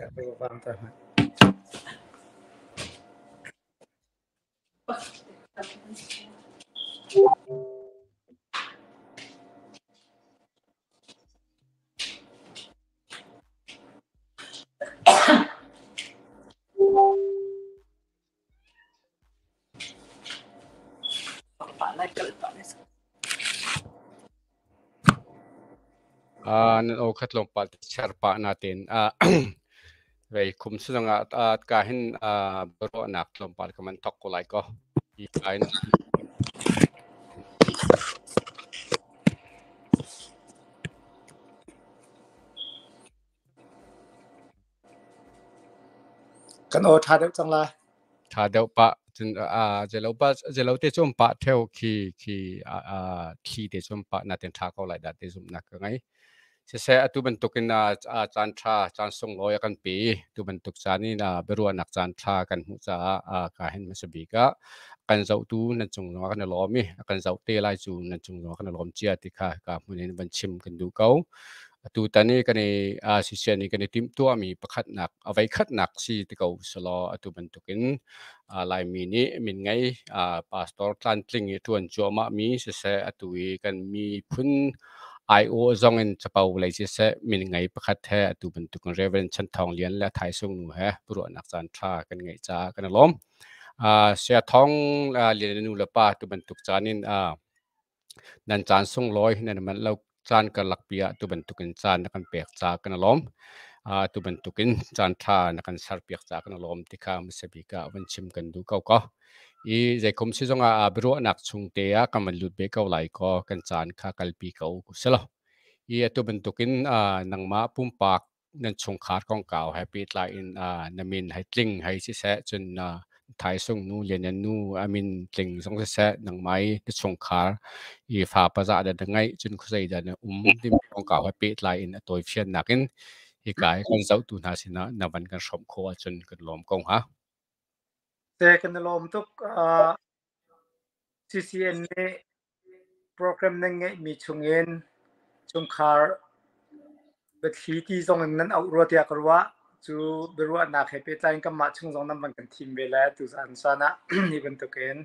Nan aw khat tlawmpal te share pah natein vei kum suzong ah ka hin biaruahnak tlawmpal ka man thok ko lai ko. Hi ka in Kan aw ṭha deuh cang lai. Ṭha deuh pah. Cun zelo pa zelo te cu pah theo khi khi thli te cu pah natin ṭha ko lai dah ti zumhnak ka ngei. Siseh atu bantukin caan ṭha caan sunglawi a kan pe i tu bantuk caan in biaruahnak caan ṭha kan hmuh caah ka hin hmasa bik ah kan zohtu nan cung zongah kan i lawm i a kan zoh te lai cu nan cung zongah kan i lawm cia ti kha ka hmun in van chim kan duh ko. Atutan i kan i sisian i kan i timhtuahmi pakhatnak a voikhatnak si ti ko selaw atu bantukin Laimi nih min ngei pastor tlantling i ṭuan cuahmahmi siseh atu i kan miphun aiawh zong in capo lei siseh min ngei pakhat he atu bantukin Reverend Chan Thawng Lian le Thaisung nu he biaruahnak caan ṭha kan ngeih caah kan i lawm. Saya Thawng Lian nu le pa tu bantuk caan in nan caan sunglawi nan manh lo caan karlak pi ah tu bantukin caan na kan pek caah kan i lawm. Tu bantukin caan ṭha na kan serpiak caah kan i lawm ti kha hmasa bik ah van chim kan duh ko ko. I zeikum si zongah biaruahnak chung te ah kan van lut ve ko lai kaw kan caan kha kalpi ko selaw. I atu bantukin nangmah pumpak nan chungkhar kongkau he pehtlai in na min hei tling hei siseh cun thaisung nu lian nu a min tling zong siseh nangmah i na chungkhar i fa pazah dah na ngeih cun khuazei dah na um timi kongkau he pehtlai in a tawifiannak in hika i kan zohtu hna sinah na van kan hrawmh khawh ahcun kan lawm ko hnga. Te kan i lawm tuk. CCN nih program nan ngeihmi chungin chungkhar biathli ti zong in nan auh rua tiah ka ruah. Cu biaruahnak he pehtlai in kanmah chung zong nan van kan thim ve le tuzaan caan ah hi bantukin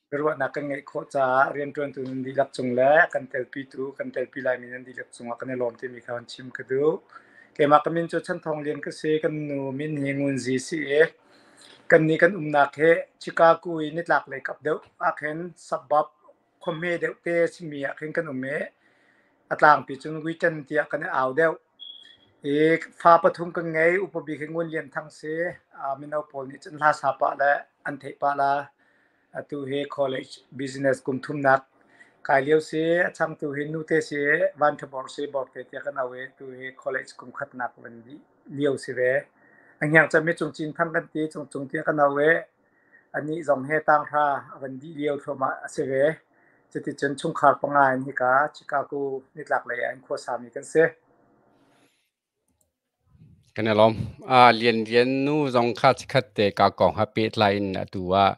biaruahnak kan ngeih khawh caah rianṭuantu nan dihlak cung le kan telpitu kan telpi laimi nan dihlak cungah kan i lawm timi kha van chim ka duh. Keimah ka min cu Chan Thawng Lian ka si. Kan nu min hi Ngun Zi si i Kannih kan umnak hi Chicago i nitlaklei kap deuh ahkhin suburb khuahme deuh te a simi ahkhin kan um i a tlangpi cun Wheaton tiah kan i au deuh. I fa pathum kan ngei. Upa bik hi Ngun Lian Thang si. Mino pawl nih cun hla sa pah le an theih pah la. Atu hi college business kum thumnak kai lio si. A changtu hi nute si. Van Tha Bor si. Borte tiah kan au i tu hi college kum khatnak van dih lio si ve. A hniang cem hi Cungcin Thang kan ti. Cungcung tiah kan auh i anih zong hi tanghra a van dih lio thluahmah a si ve. Cuticun chungkhar panga in hika Chicago nitlaklei ah in khuasami kan si. Kan i lawm. Lian Lian nu zong kha chikkhat te ka kong ha pehtlai in atu ah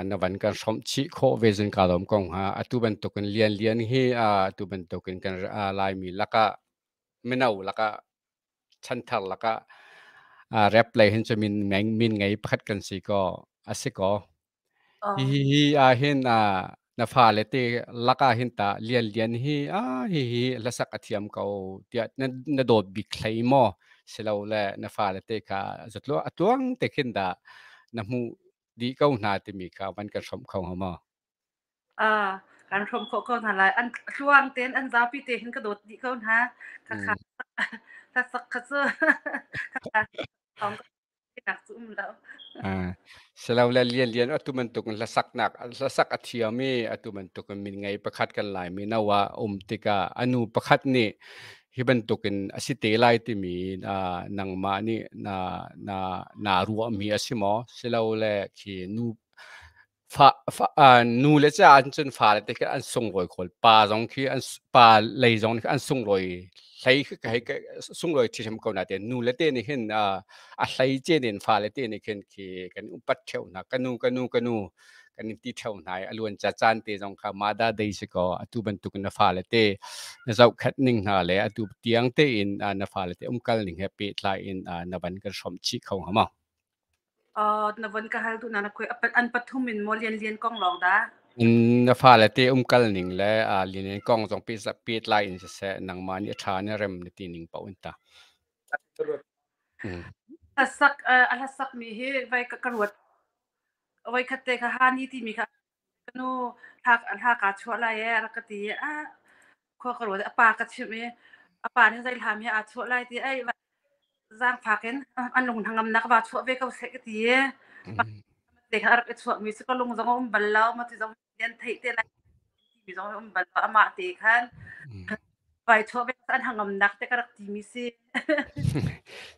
na van kan hrawmh chih khawh ve zun ka lawm kong ha. Atu bantukin Lian Lian hi atu bantukin kan Laimi lakah mino lakah chanthar lakah rap lei hin cu min min ngei pakhat kan si kaw a si kaw. Hihi ahhin na fale te lakah hin tah Lianlian hi hihi hlasak a thiam ko tiah na dawt bik hlei maw? Silole na fale te kha a tluang te khin dah na hmuh dih ko hna timi kha van kan hrawmh kho hnga maw? Kan hrawmh khawh ko hna lai. An tluang tein an zapi te hin ka dawt dih ko hna. Khakha hlasak kha cu khakha nak cu um lo. Silole Lianlian atu bantuk in hlasaknak hlasak a thiam i atu bantuk in min ngei pakhat kan Laimi no ah um tikah a nu pakhat nih hi bantukin a si te lai timi nangmah nih na na na ruahmi a si maw? Silole khi nu Fa, fa, nu le ca ahcun cun fale te khi an sunglawi khawl. Pa zong khi an pa lei zong nih an sunglawi hlei khi ka hei sunglawi ṭhiam ko nain nu le te nih hin a hlei cen in fale te nih khin khi kan upat ṭheo hna. Ka nu, ka nu, ka nu. Kan in ti theo hna i a luan ca caan te zong kha mada dei si kaw atu bantuk na fale te na zohkhenh ning hna le atu tiang tein na fale te umkal ning he pehtlai in na van kan hrawmh chih kho hnga maw? Na von ka hal duh na na khoi an pathum in maw Lian Lian kong lawng dah? Na fale te umkal ning le Lian Lian kong zong pehtlai in siseh nangmah nih a ṭha na rem na ti ning paoh in ta. Hlasak a hlasak mi hi vai ka ruat voikhat te kha hani timi kha ka nu hla kaa chuah lai ee a rak ka ti i a khua ka ruat a pa ka chimh i a pa nih zei hlam hi aa chuah lai ti ai zaangfak in an lung hnangamnak va chuah ve ko seh ka ti i te kha a rak i chuahmi si ka lung zong a um bal lo ma ti zong an theih te lai timi zong a um bal lo amah te khan vai chuah ve an hangamnak te ka rak timi si.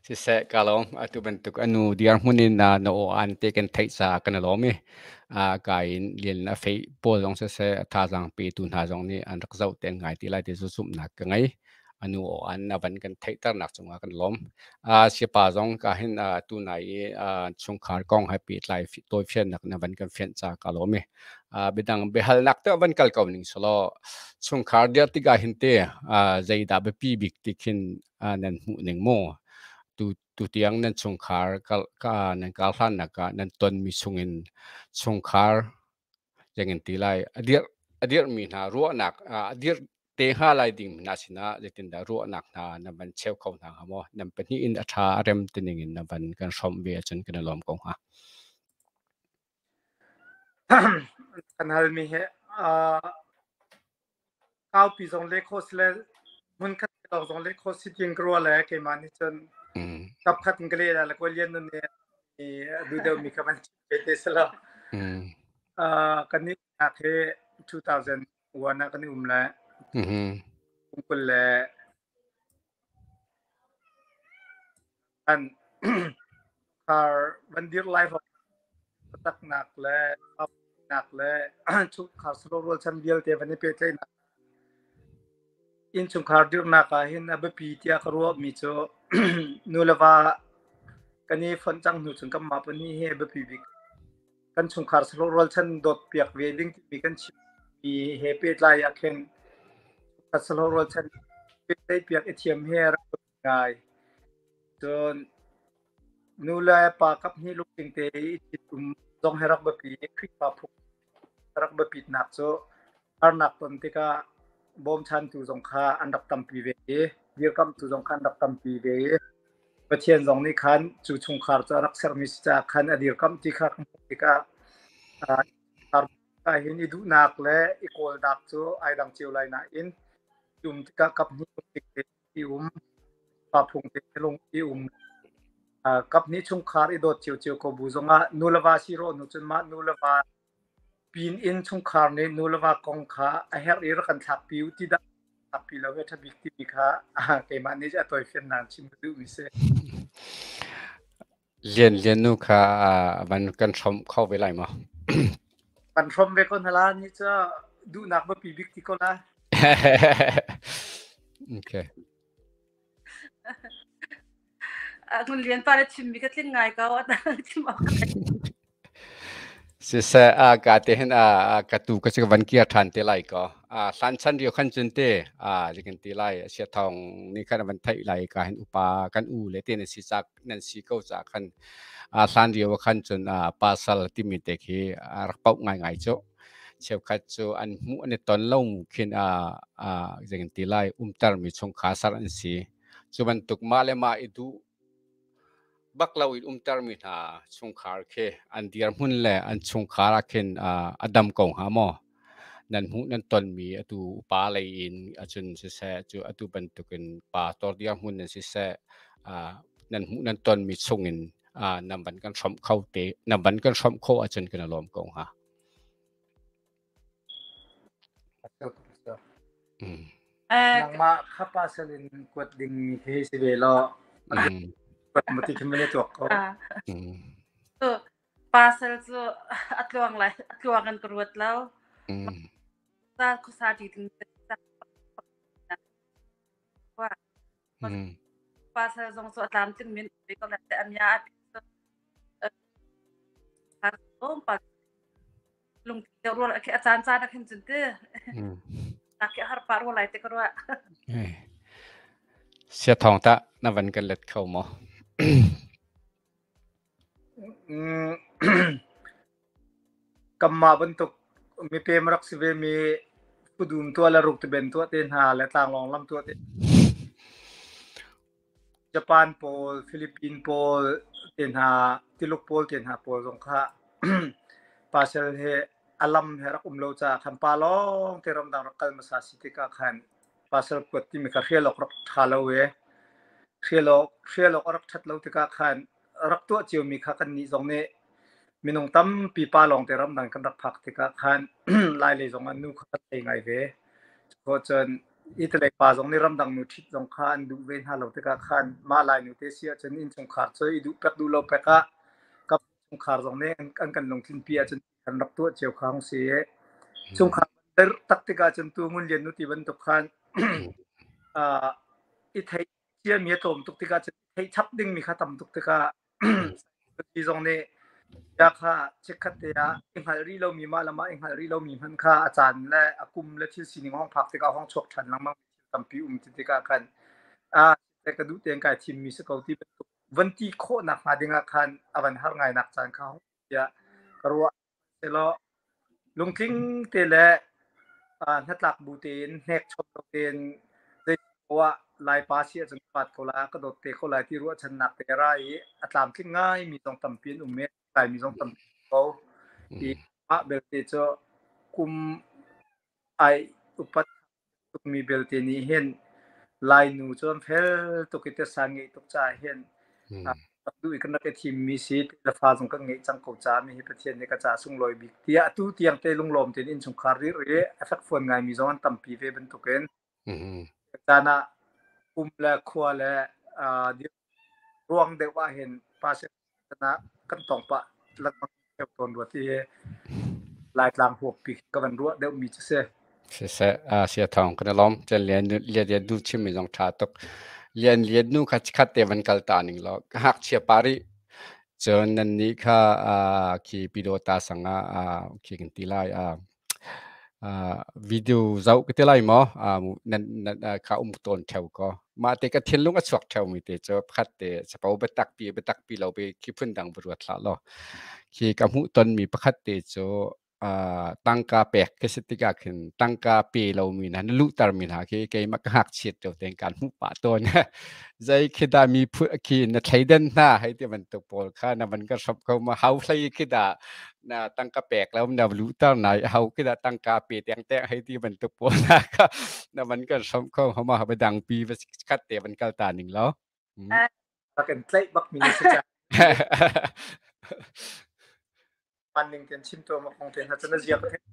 Siseh ka lawm atu bantuk anu dirhmun in na aw an te kan theih caah kan i lawm i ka in lian a fei pawl zong siseh thazaang petu hna zong nih an rak zoh te an ngai ti lai ti cu zumhnak ka ngei. Anu aw an a van kan theihternak cungah kan lawm. Siapa zong ka hin tu nai i chungkhar kong he pehtlai tawifiannak na van kan fianh ca ka lawm i biadang biahalnak te van kal ko ning selaw chungkhar dir tikah hin te zeidah biapi bik ti khin nan hmuh ning mu tu tutiang nan chungkhar kal ka nan kal hlannak ah nan tonmi chungin chungkhar zengin ti lai a dirhmi hna ruahnak a dirh te hnga lai ding hna sinah zeitindah ruahnak hna na van cheu kho hna hnga maw nan pahnih in a ṭha a rem tining in na van kan hrawmh ve ahcun kan i lawm ko hnga. Kan halmi hi kaupi zong leh khawh si le hmunkhat lawng zong leh khawh si tiin ka ruah le keimah nih cun kapkhat in ka leh la le kawi lian nun nih a duh deuhmi kha van chim ve te si lo. Kan nih nak hi 2001 ah kan i um le kum 20 le an khar van dir lai taknak le nak le chungkhar salo rualchan vialte van i pehtlaihnak innchungkhar dirhnak ah hin a biapi tiah ka ruahmi cu nu le va kan i fonh cang hnu cun kanmah pahnih hi a biapi bik kan chungkhar salo rualchan dawt piak ve ding timi kan chimmi he pehtlai ah khin salo rualchan pehtlaih piak i thiam hi a rak ngai. Cun nu le pa kaphnih lungtling te i ṭhitum zong hi rak biapi i Khrihfa phung rak biapitnak cu harnak ton tikah bawmchantu zong kha an rak tampi ve i dirkamhtu zong kha an rak tampi ve i Pathian zong nih khan cu chungkhar cu a rak sermi si caah khan a dirkamh ti kha kan hmuh tikah ah hin i duhnak le i kawlnak cu ai dang cio lai nain tum tikah kaphnih lungtling te i um pa phung te lung i um kaphnih chungkhar i dawt ciocio ko bu zongah nu le va si rawh nu cun mah nu le va pin in chungkhar nih nu le va kong kha a herh i rak kan thlak pi u ti dah thlak pi lo he ṭha bik timi kha keimah nih a tawifian naan chim ka duhmi si. Lian Lian nu kha van kan hrawmh kho ve lai maw? Kan hrawmh ve ko hna la ni cu duhnak biapi bik ti ko la. Okay. Ngun Lian pa le chimmi ka tling ngai ko a chim awk. Siseh, ka te hin ka tu ka si van kir ṭhan te lai ko. Hlan chan rio khan cun te kan ti lai sia thawng nih khan van theih lai ka hin upa kan u le te nan si cak nan si ko ca khan hlan rio khan cun pasal timi te khi rak pauh ngai ngai cu. Cheukhat cu an hmuh an i ton lo khin zeitin ti lai umtermi chungkhar sar an si. Cu bantuk mah le mah i duh bak lo in umtermi hna chungkhar khi an dirhmun le an chungkhar ah khin a dam ko hnga maw? Nan hmuh nan tonmi atu upa lei in acun siseh cu atu bantukin pa tor dirhmun nan siseh nan hmuh nan tonmi chungin nan van kan hrawmh kho te nan van kan hrawmh kho ahcun kan i lawm ko hnga. Nangmah kha pasal in kuat dingmi khi si ve law kuat mati khi mene tuak ko. Pasal cu a tluang lai a tluang in ka ruat lo. Sa khuasa ti ding Pasal zong cu a tlamtling min ko le amia a Lung deuh rual khi a caan caan ah khin cun ti. Nak khi har pah rua lai te ka ruah. Sia thawng tah na van kan let kho maw? Kanmah bantuk mipem rak si ve mi Fudum tuah le Ruktiben tuah te hna le tlanglawng lam tuah te Japan pawl, Philippine pawl te hna, Tuluk pawl te hna pawl zong kha pasal he a lam he rak um lo caah khan pa lawng te ramdang rak kal hmasa si tikah khan pasal kuat timi kha hrial awk rak ṭha lo i hrial awk hrial awk a rak ṭhat lo tikah khan rak tuah ciomi kha kannih zong nih minung tampi pa lawngte ramdang kan rak phak tikah khan Lailei zong ah nu kha kan thei ngai ve. Cun Italy pa zong nih ramdang nu ṭhit zong kha an duh ve hna lo tikah khan mah Lainu te si ahcun innchungkhar cu i duh pek duh lo pek ah ka chungkhar zong nih an kan lungtlinpi ahcun kan rak tuah cio kha hung si i chungkhar tak tikah cun tu Ngun Lian nu ti bantuk khan i theih ciami a tlawm tuk tikah theih chap dingmi kha tam tuk tikah ti zong nih ya kha chikkhat te ah i hngalh rih lomi mah le mah i hngalh rih lomi hmanh kha a caan le a kum le thil sining hong phak tikah hong chuak ṭhan lengmang thil tampi um ti tikah khan a ka duh tein kai thimmi si ko ti bantuk van ti khawh nak hnga ding ah khan a van har ngai nak caan kha hong tiah ka ruah. Selaw lungtling te le hnatlak bu tein hnekchom lo tein zei poah Laipa si ahcun ka pat ko lai, ka dawt te ko lai ti ruahchannak te ra i a tlamtling ngaimi zong tampi an um i Laimi zong tampi ko. I mah belte cu kum ai upat tukmi belte nih hin Lainu cu an fel tuk i tesan ngeih tuk caah hin rak duh i kan rak i thimmi si le fa zong kan ngeih cang ko caah mi hi Pathian nih ka caah sunglawi bik tiah atu tiang te lunglawm tein innchungkhar rir i a fekfuan ngaimi zong an tampi ve bantukin caan ah kum le khua le ruang deuh ah hin pastor ah kan tong pah lengmang theo tawn rua ti hi Laitlang huappi ka van ruah deuh mi cu si. Siseh, sia thawng kan i lawm. Cun lian lian lian nu chimmi zong ṭha tuk. Lian lian nu kha chikkhat te van kal ta ning law ngakchia pa rih. Cun nan nih kha khi Pyidawta sang ah khi kan ti lai video zoh ka ti lai maw? Nan nan kha um tawn ṭheo ko. Mah te ka thinlung a chuak ṭheomi te cu pakhat te capo biatak pi biatak pi lo bi khi phundang va ruat hlah law. Khi ka hmuh tonmi pakhat te cu tangka pek ka si tikah khin tangka pe lomi hna na luhtermi hna khi keimah ka ngakchiat lio tein kaan hmuh pah tawn. Zei khi dah mi phu khi na thleidan hna hei ti bantuk pawl kha na van ka hrawmh kho ma hau hlei khi dah na tangka pek lo na luhter na hau khi dah tangka pe teng teng hei ti bantuk pawl hna kha na van kan hrawmh kho ma ha dang pi va khat te van kal ta ning lo. Rak in tlaih bak mi na si ca. Man ning ten chim to ma kong te hna cun a zia ka theih.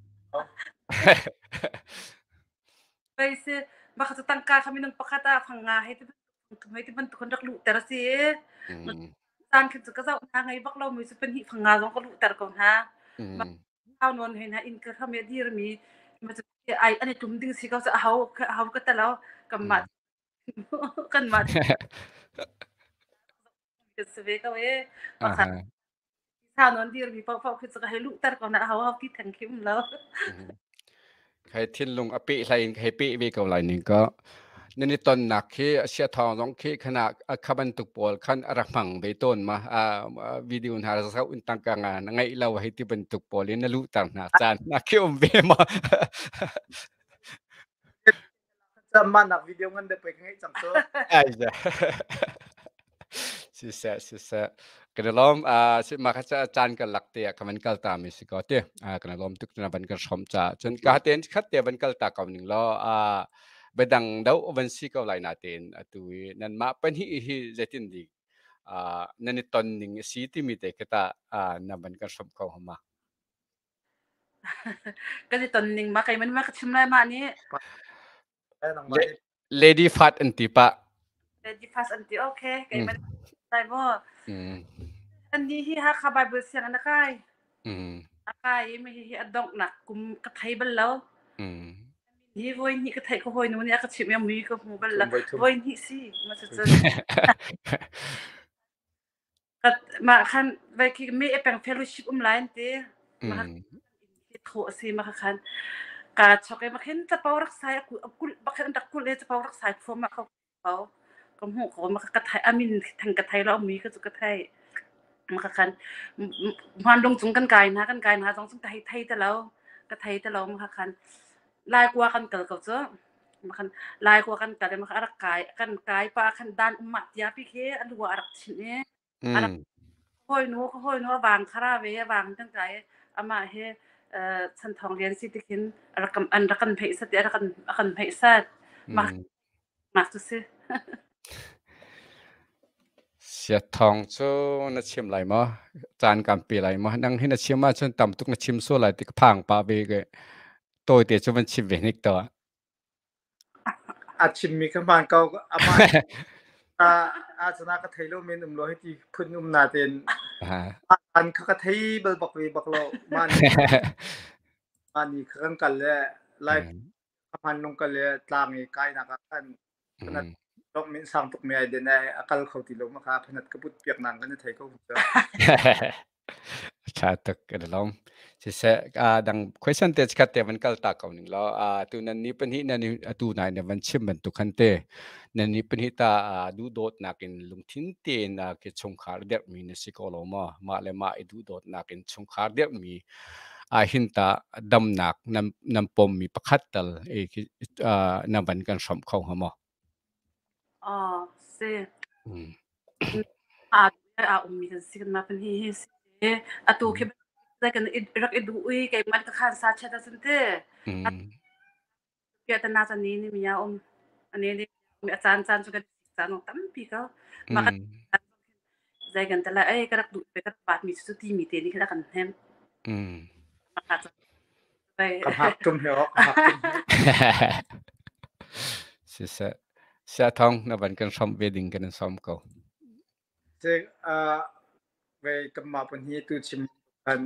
Pei si bak cu tangka kha minung pakhat ah fang nga hei ti hei ti bantuk rak luhter a si. Caan khin cu ka zoh hna ngei bak lo mi cu pahnih fang nga zong ka luhter ko hna. Hau nawn hei hna inn ka hram i a dir mi ma cu ai an i tum ding si ko cu a hau hau ka talo kanmah kanmah kan si ve ko e. Pakhat Sa nawn dirmi paohpaoh khi cu ka hei luhter ko na hau hau ti theng khi um lo. Kai thinlung a peh hlai in ka hei peh ve ko lai ning ka nan i tonnak khi sia thawng zong khi khana kha bantuk pawl khan a rak hmang ve tawn ma video hna ra in tangka nga na ngeih lo hei ti bantuk pawl in na luhter hna caan na khi um ve ma. Mah nak video ngan deuh pei ka ngeih cang cu. Ai za. Siseh siseh. Kan i lawm si ma kha caan kan lak te ah ka van kal ta mi si ko ti. Kan i lawm tuk na van kan hrawm ca. Cun ka ten khat te van kal ta ko ning law biadang do van si ko lai na tein atu i nan mah pahnih hi zeitin dik nan i ton ning a si timi te khi ta na van kan hrawm ko hama. Kan i ton ning ma kei man ma ka chim lai ma nih. Lady Fat an ti pah. Lady Fat an ti okay kei man lai mo. An ni hi Hakha Bible siang an kai. A kai i mi hi a donghnak kum ka thei bal lo. Hi voi hnih ka theih ko hawi nu nih a ka chimh i mui ka hmu bal lo. Voi hnih si ma cu. Mah khan vai khi me peng fellowship um lai an ti. Mah thawh a si ma kha khan ka chok i ma khin capo rak sai a kulh bak khin an rak kulh i capo rak sai thluahmah ko ko ka hmuh ko ma ka thai amin theng ka thei lo mi ka cu ka thei ma kha khan hmanlung cung kan kai hna kan kai hna zong cung ka hei thei te lo ka thei te lo ma kha khan lai kua kan kal ko cu ma khan lai kua kan kal ma kha rak kai kan kai pa khan dan umma tia pi khi a lu a rak chinh i a rak hawinu ka hawinu a vang khara ve a vang kan kai amah hi chan thong lian si tikhin rak an rak kan pheih sat a rak a kan pheih sat mah mah cu si. Siathawng cu na chim lai maw? Caan kan pe lai maw? Nang hi na chim ahcun tam tuk na chim sual lai ti ka phang pah ve ke. Tawite cu van chim ve hnik tuah. A chimmi ka hmaan ko. Amah a cana ka thei lo men um lo hiti phun um na ten. An kha ka thei bal bak ve bak lo. Mah ni mah ni kha kan kal le lai hman lung kal le tlang i kainak ah khan phanat lok min sang tuk mi ai den ai a kal kho ti lo ma kha phanat ka put piak nang kan thei ko cu. Tha tuk kan lom. Siseh dang question te khat te van kal ta ko ning law tu nan ni pahnih nan atu nai na van chim bantuk khan te nan ni pahnih ta du dawt nakin lungthin tein ke chungkhar derh mi na si ko lo maw mah le mah i du dawt nakin chungkhar derh mi ahhin tah damnak nan pommi pakhat tal na van kan hrawmh kho hnga maw? Aw, si. A a ummi kan si kan mah pan hi hi si. Atu khi kan rak i duh i keimah ka khan sa chat ahcun te. Piahtana cun ni ni mi a um. Ani ni a caan caan cu kan caan tampi ko. Mah kan zei kan tala ei ka rak duh pe ka rak baat mi cu ti mi te nih khan a kan hnem. Ka hngak tum he ka hngak tum he. Siseh. Sia thong na van kan hrawmh ve ding kan in sawm ko. Se ve kanmah pun hi tu chim khan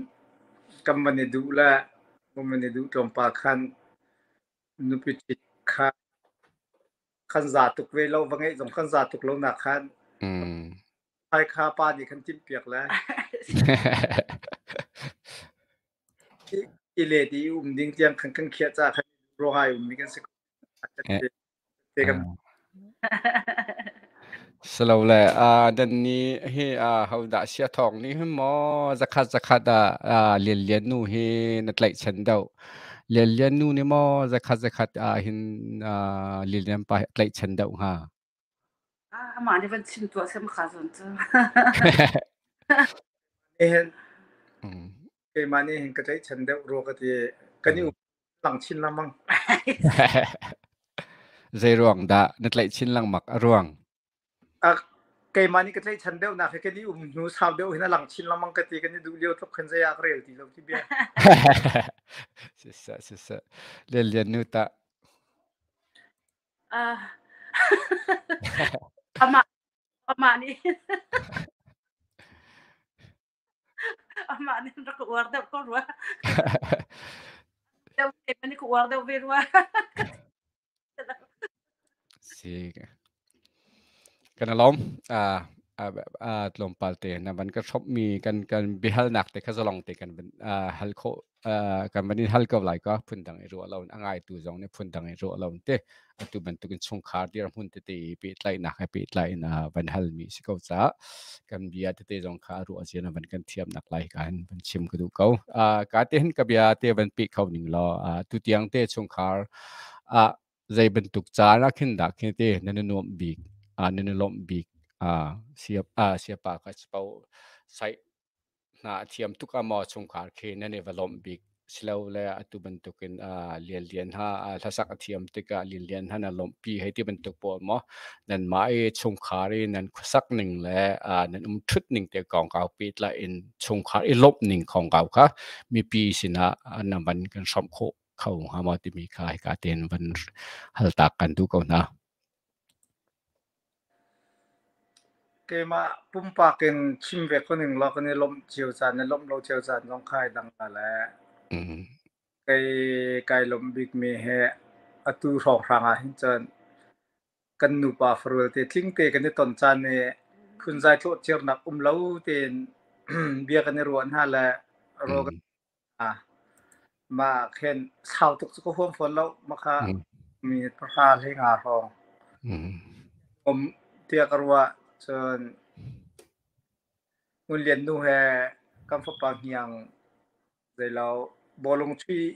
kan van i duh le kan van i duh tlawmpal khan nupi ṭhit kha kan za tuk ve lo, va ngeih zong kan za tuk lo nak khan hai kha pa nih khan timhpiak le i let i um ding tiang khan kan khiah ca khan ruang ai ummi kan si ko. Te kan Silole nan nih hi hodah sia thawng nih hin maw zakhat zakhat ah Lian Lian nu hi na tlaihchan deuh. Lian Lian nu nih maw zakhat zakhat ah hin Lian Lian pa hi a tlaihchan deuh hnga? Amah nih van chim tuah sem kha zawn cu. Nihin keimah nih hin ka tlaihchan deuh rua ka ti. Kan i lang chin lengmang. Zei ruang dah na tlaih chin lengmang a ruang? Keimah nih ka tlaihchan deuhnak hi kan i um hnu sau deuh hin a lang chin lengmang ka ti kan i duh lio tluk khin zei ah ka rel ti lo ti bia. Siseh siseh. Lian Lian nu tah. Amah amah nih Amah nih rak ka uar deuh ko rua. Deuh te man ka uar deuh ve rua. Si. Kan alom. Tlawmpal te na van ka shop mi kan kan bihalnak te kha zalong te kan hal kho kan van in hal ko lai ka phundang i ruah lo a ngaitu zong nih phundang i ruah lo te atu bantukin chungkhar dirhmun tete i pehtlaihnak he pehtlai in van halmi si ko caah kan bia tete zong kha ruah zia na van kan thiamnak lai ka hin van chim ka duh ko. Ka te hin ka bia te van peh kho ning law tu tiang te chungkhar zei bantuk caan ah khin dah khin te nan i nuamh bik nan i lawmh bik siapa ka pau sai hna a thiam tuk ah maw chungkhar khi nan i va lawmh bik silole atu bantukin lianlian ha hlasak a thiam tikah lianlian ha na lawmhpi hei ti bantuk pawl maw nanmah i chungkhar i nan khuasak ning le nan um ṭhut ning te kongkau pehtlai in chungkhar i lawmh ning kongkau kha mipi sinah nan van kan hrawmh khawh kho hnga maw timi kha hika tein van haltak kan duh ko hna. Keimah pumpak in chim ve ko ning law kan i lawmh cio caan le lawmh lo cio caan zong kha ai dang la le kei kai lawmh bikmi he atu hrawnghrang ah hin cun kan nupa farual te tling te kan i ton caan i phunzai tlawhcirnak um lo tein bia kan i ruah hna le rawl kan hna. Mah khin sau tuk cu ka huam fawn lo. Mah kha mi pahra hlei nga hrawng um tiah ka ruah. Cun Ngun Lian nu he kan fapa hniang zeilo bawlung chuih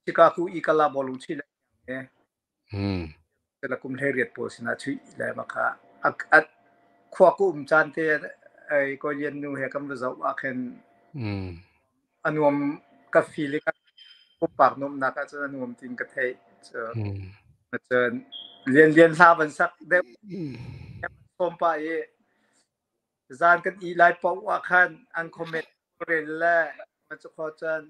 Chicago i kala bawlung chuih le he la kum 18 pawl sinah chuih le mah kha a khua ku um caan te ai Kawi Lian nu he kan va zoh ah khin a nuam ka feel i ka pumpak nuamhnak ah cun a nuam tiin ka theih. Cun Lian Lian hla van sak deuh sawm pah i Zan kan ih lai paoh ah khan an comment rel le cu kho cun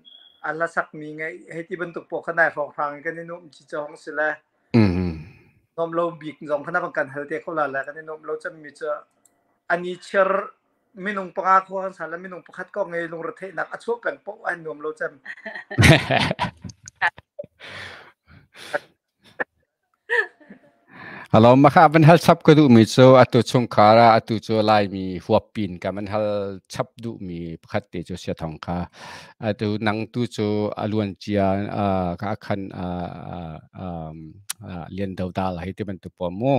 a hlasakmi ngeih hei ti bantuk paoh kha nai hrawnghrang in kan i nuamh ci cu hong si le nuam lo bik zong kha na van kan hal te kho la le kan i nuamh lo cemmi cu an i chir minung panga khua kan sa le minung pakhat kong i lungretheihnak a chuah peng paoh an nuam lo cem. Hello, mah kha van hal chap ka duhmi cu atu chungkhar ah atu cu Laimi huap pin ka van hal chap duhmi pakhat te cu sia thong kha. Atu nang tu cu a luancia ka khan lian dodal hei ti bantuk pawl mu.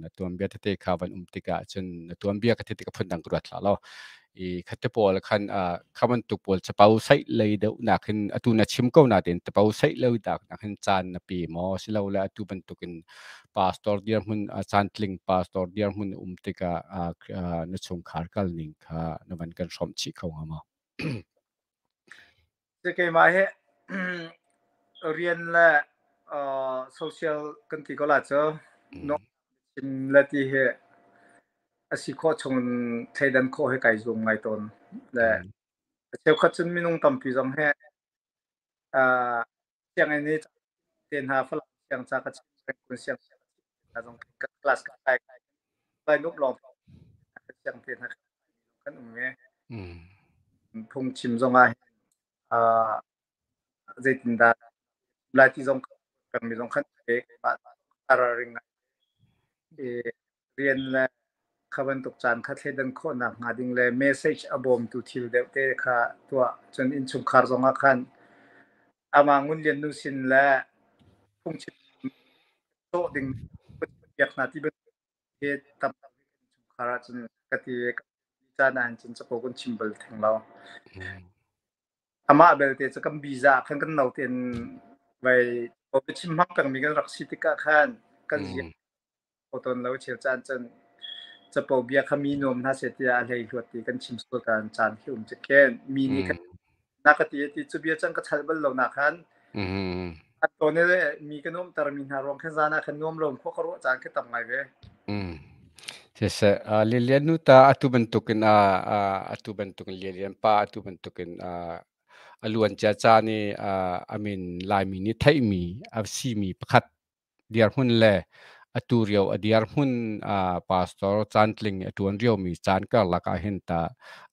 Na tuanbia tete kha van um tikah cun na tuanbia ka theih tikah phundang ka ruat hlah law. I khate pawl khan kha bantuk pawl capo saih lei deuh nak hin atu na chim ko nain capo saih lo dak nak hin caan na pe maw silole atu bantukin pastor dirhmun cantling pastor dirhmun um tikah na chungkhar kal ning kha na van kan hrawmh chih kho hnga maw? Keimah hi rian le social kan ti ko la cu chim le ti hi a si khawh chung in thleidan khawh hi kai zuam ngai tawn. Le a cheukhat cun minung tampi zong hi sianginn i te hna Falam siang ca ka chim peng siang hna zong ka class ka kai lai nup lawng siang te hna kan um i phungchim zong ah zeitindah lai ti zong pengmi zong khan ralring ngai i rian le kha bantuk caan kha thleidan khawhnak hnga ding le message a bawmtu thil deuh te kha tuah. Cun innchungkhar zong ah khan amah Ngun Lian nu sin le phungchim cawh ding biak hna ti bantuk hi tam innchungkhar ah cun ka ti caan ah cun capo kan chim bal theng lo. Amah belte cu kan biza ah khan kan no tein vai chim hmang pengmi kan rak si tikah khan kan zia kho tawn lo. Cheu caan cun capo bia kha mi nuam hna seh tiah a hlei hluat ti kan chim sual caan caan khi um cu khen mi nih khan na ka ti ti cu bia cang ka chal bal lo na khan an tawn i mi ka nuamter mi hna ruang khan zan ah khan nuam lo khua ka ruah caan khi tam ngai ve. Siseh, Lilian nu ta atu bantukin atu bantukin Lilian pa atu bantukin a luancia caan i a min Laimi nih theihmi a simi pakhat dirhmun le atu rio a dirhmun pastor cantling a ṭuan riomi caan karlak ah hin ta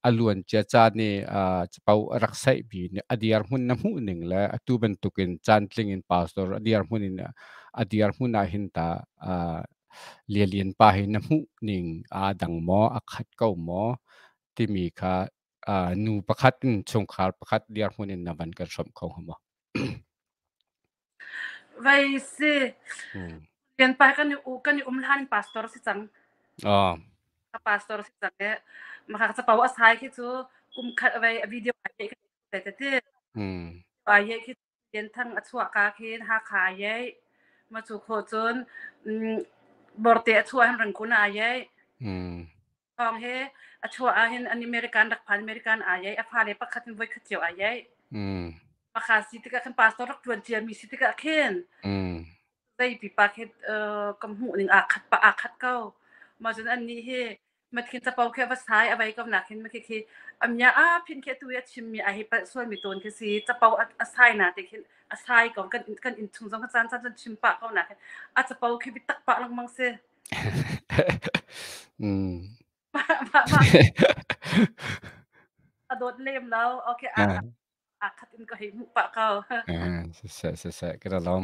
a luancia caan i capo a rak saihmi a dirhmun na hmuh ning le atu bantukin cantling in pastor a dirhmun in a dirhmun ah hin ta Lialian pa hi na hmuh ning aa dang maw, a khat ko maw timi kha nu pakhat in chungkhar pakhat dirhmun in na van kan hrawmh kho hnga maw? Vai si. Lian pa kan i kan i um hlan pastor si cang. Oh. Pastor si cang e. Maka capo a sai khi cu kum khat vai video ai ke te te. Ai khi Lianthang a chuahka khin Hakha a iai. Ma cu khawh cun Borte a chuah hin Rangoon ah a iai. Thawng he a chuah ahhin an American rak phan American aa iai. A fale pakhat in voikhat cio aa iai. Pakha si tikah khan pastor rak ṭuan ciami si tikah khin zei pipa khi ka hmuh ning aa khat pah aa khat ko. Mah cun annih hi Mathin capo khi a va sai a vei ko nak hin khi khi amnya a phin khi tu a chimmi a hi palh sual mi tawn khi si capo a sai na te khin a sai ko kan kan in chung zong caan caan cun chim pah ko na khin a capo khi bi tak pah lengmang si. A dawt lem lo, okay, a aa khat in ka hei hmuh pah ko. Siseh, siseh, ka lawm.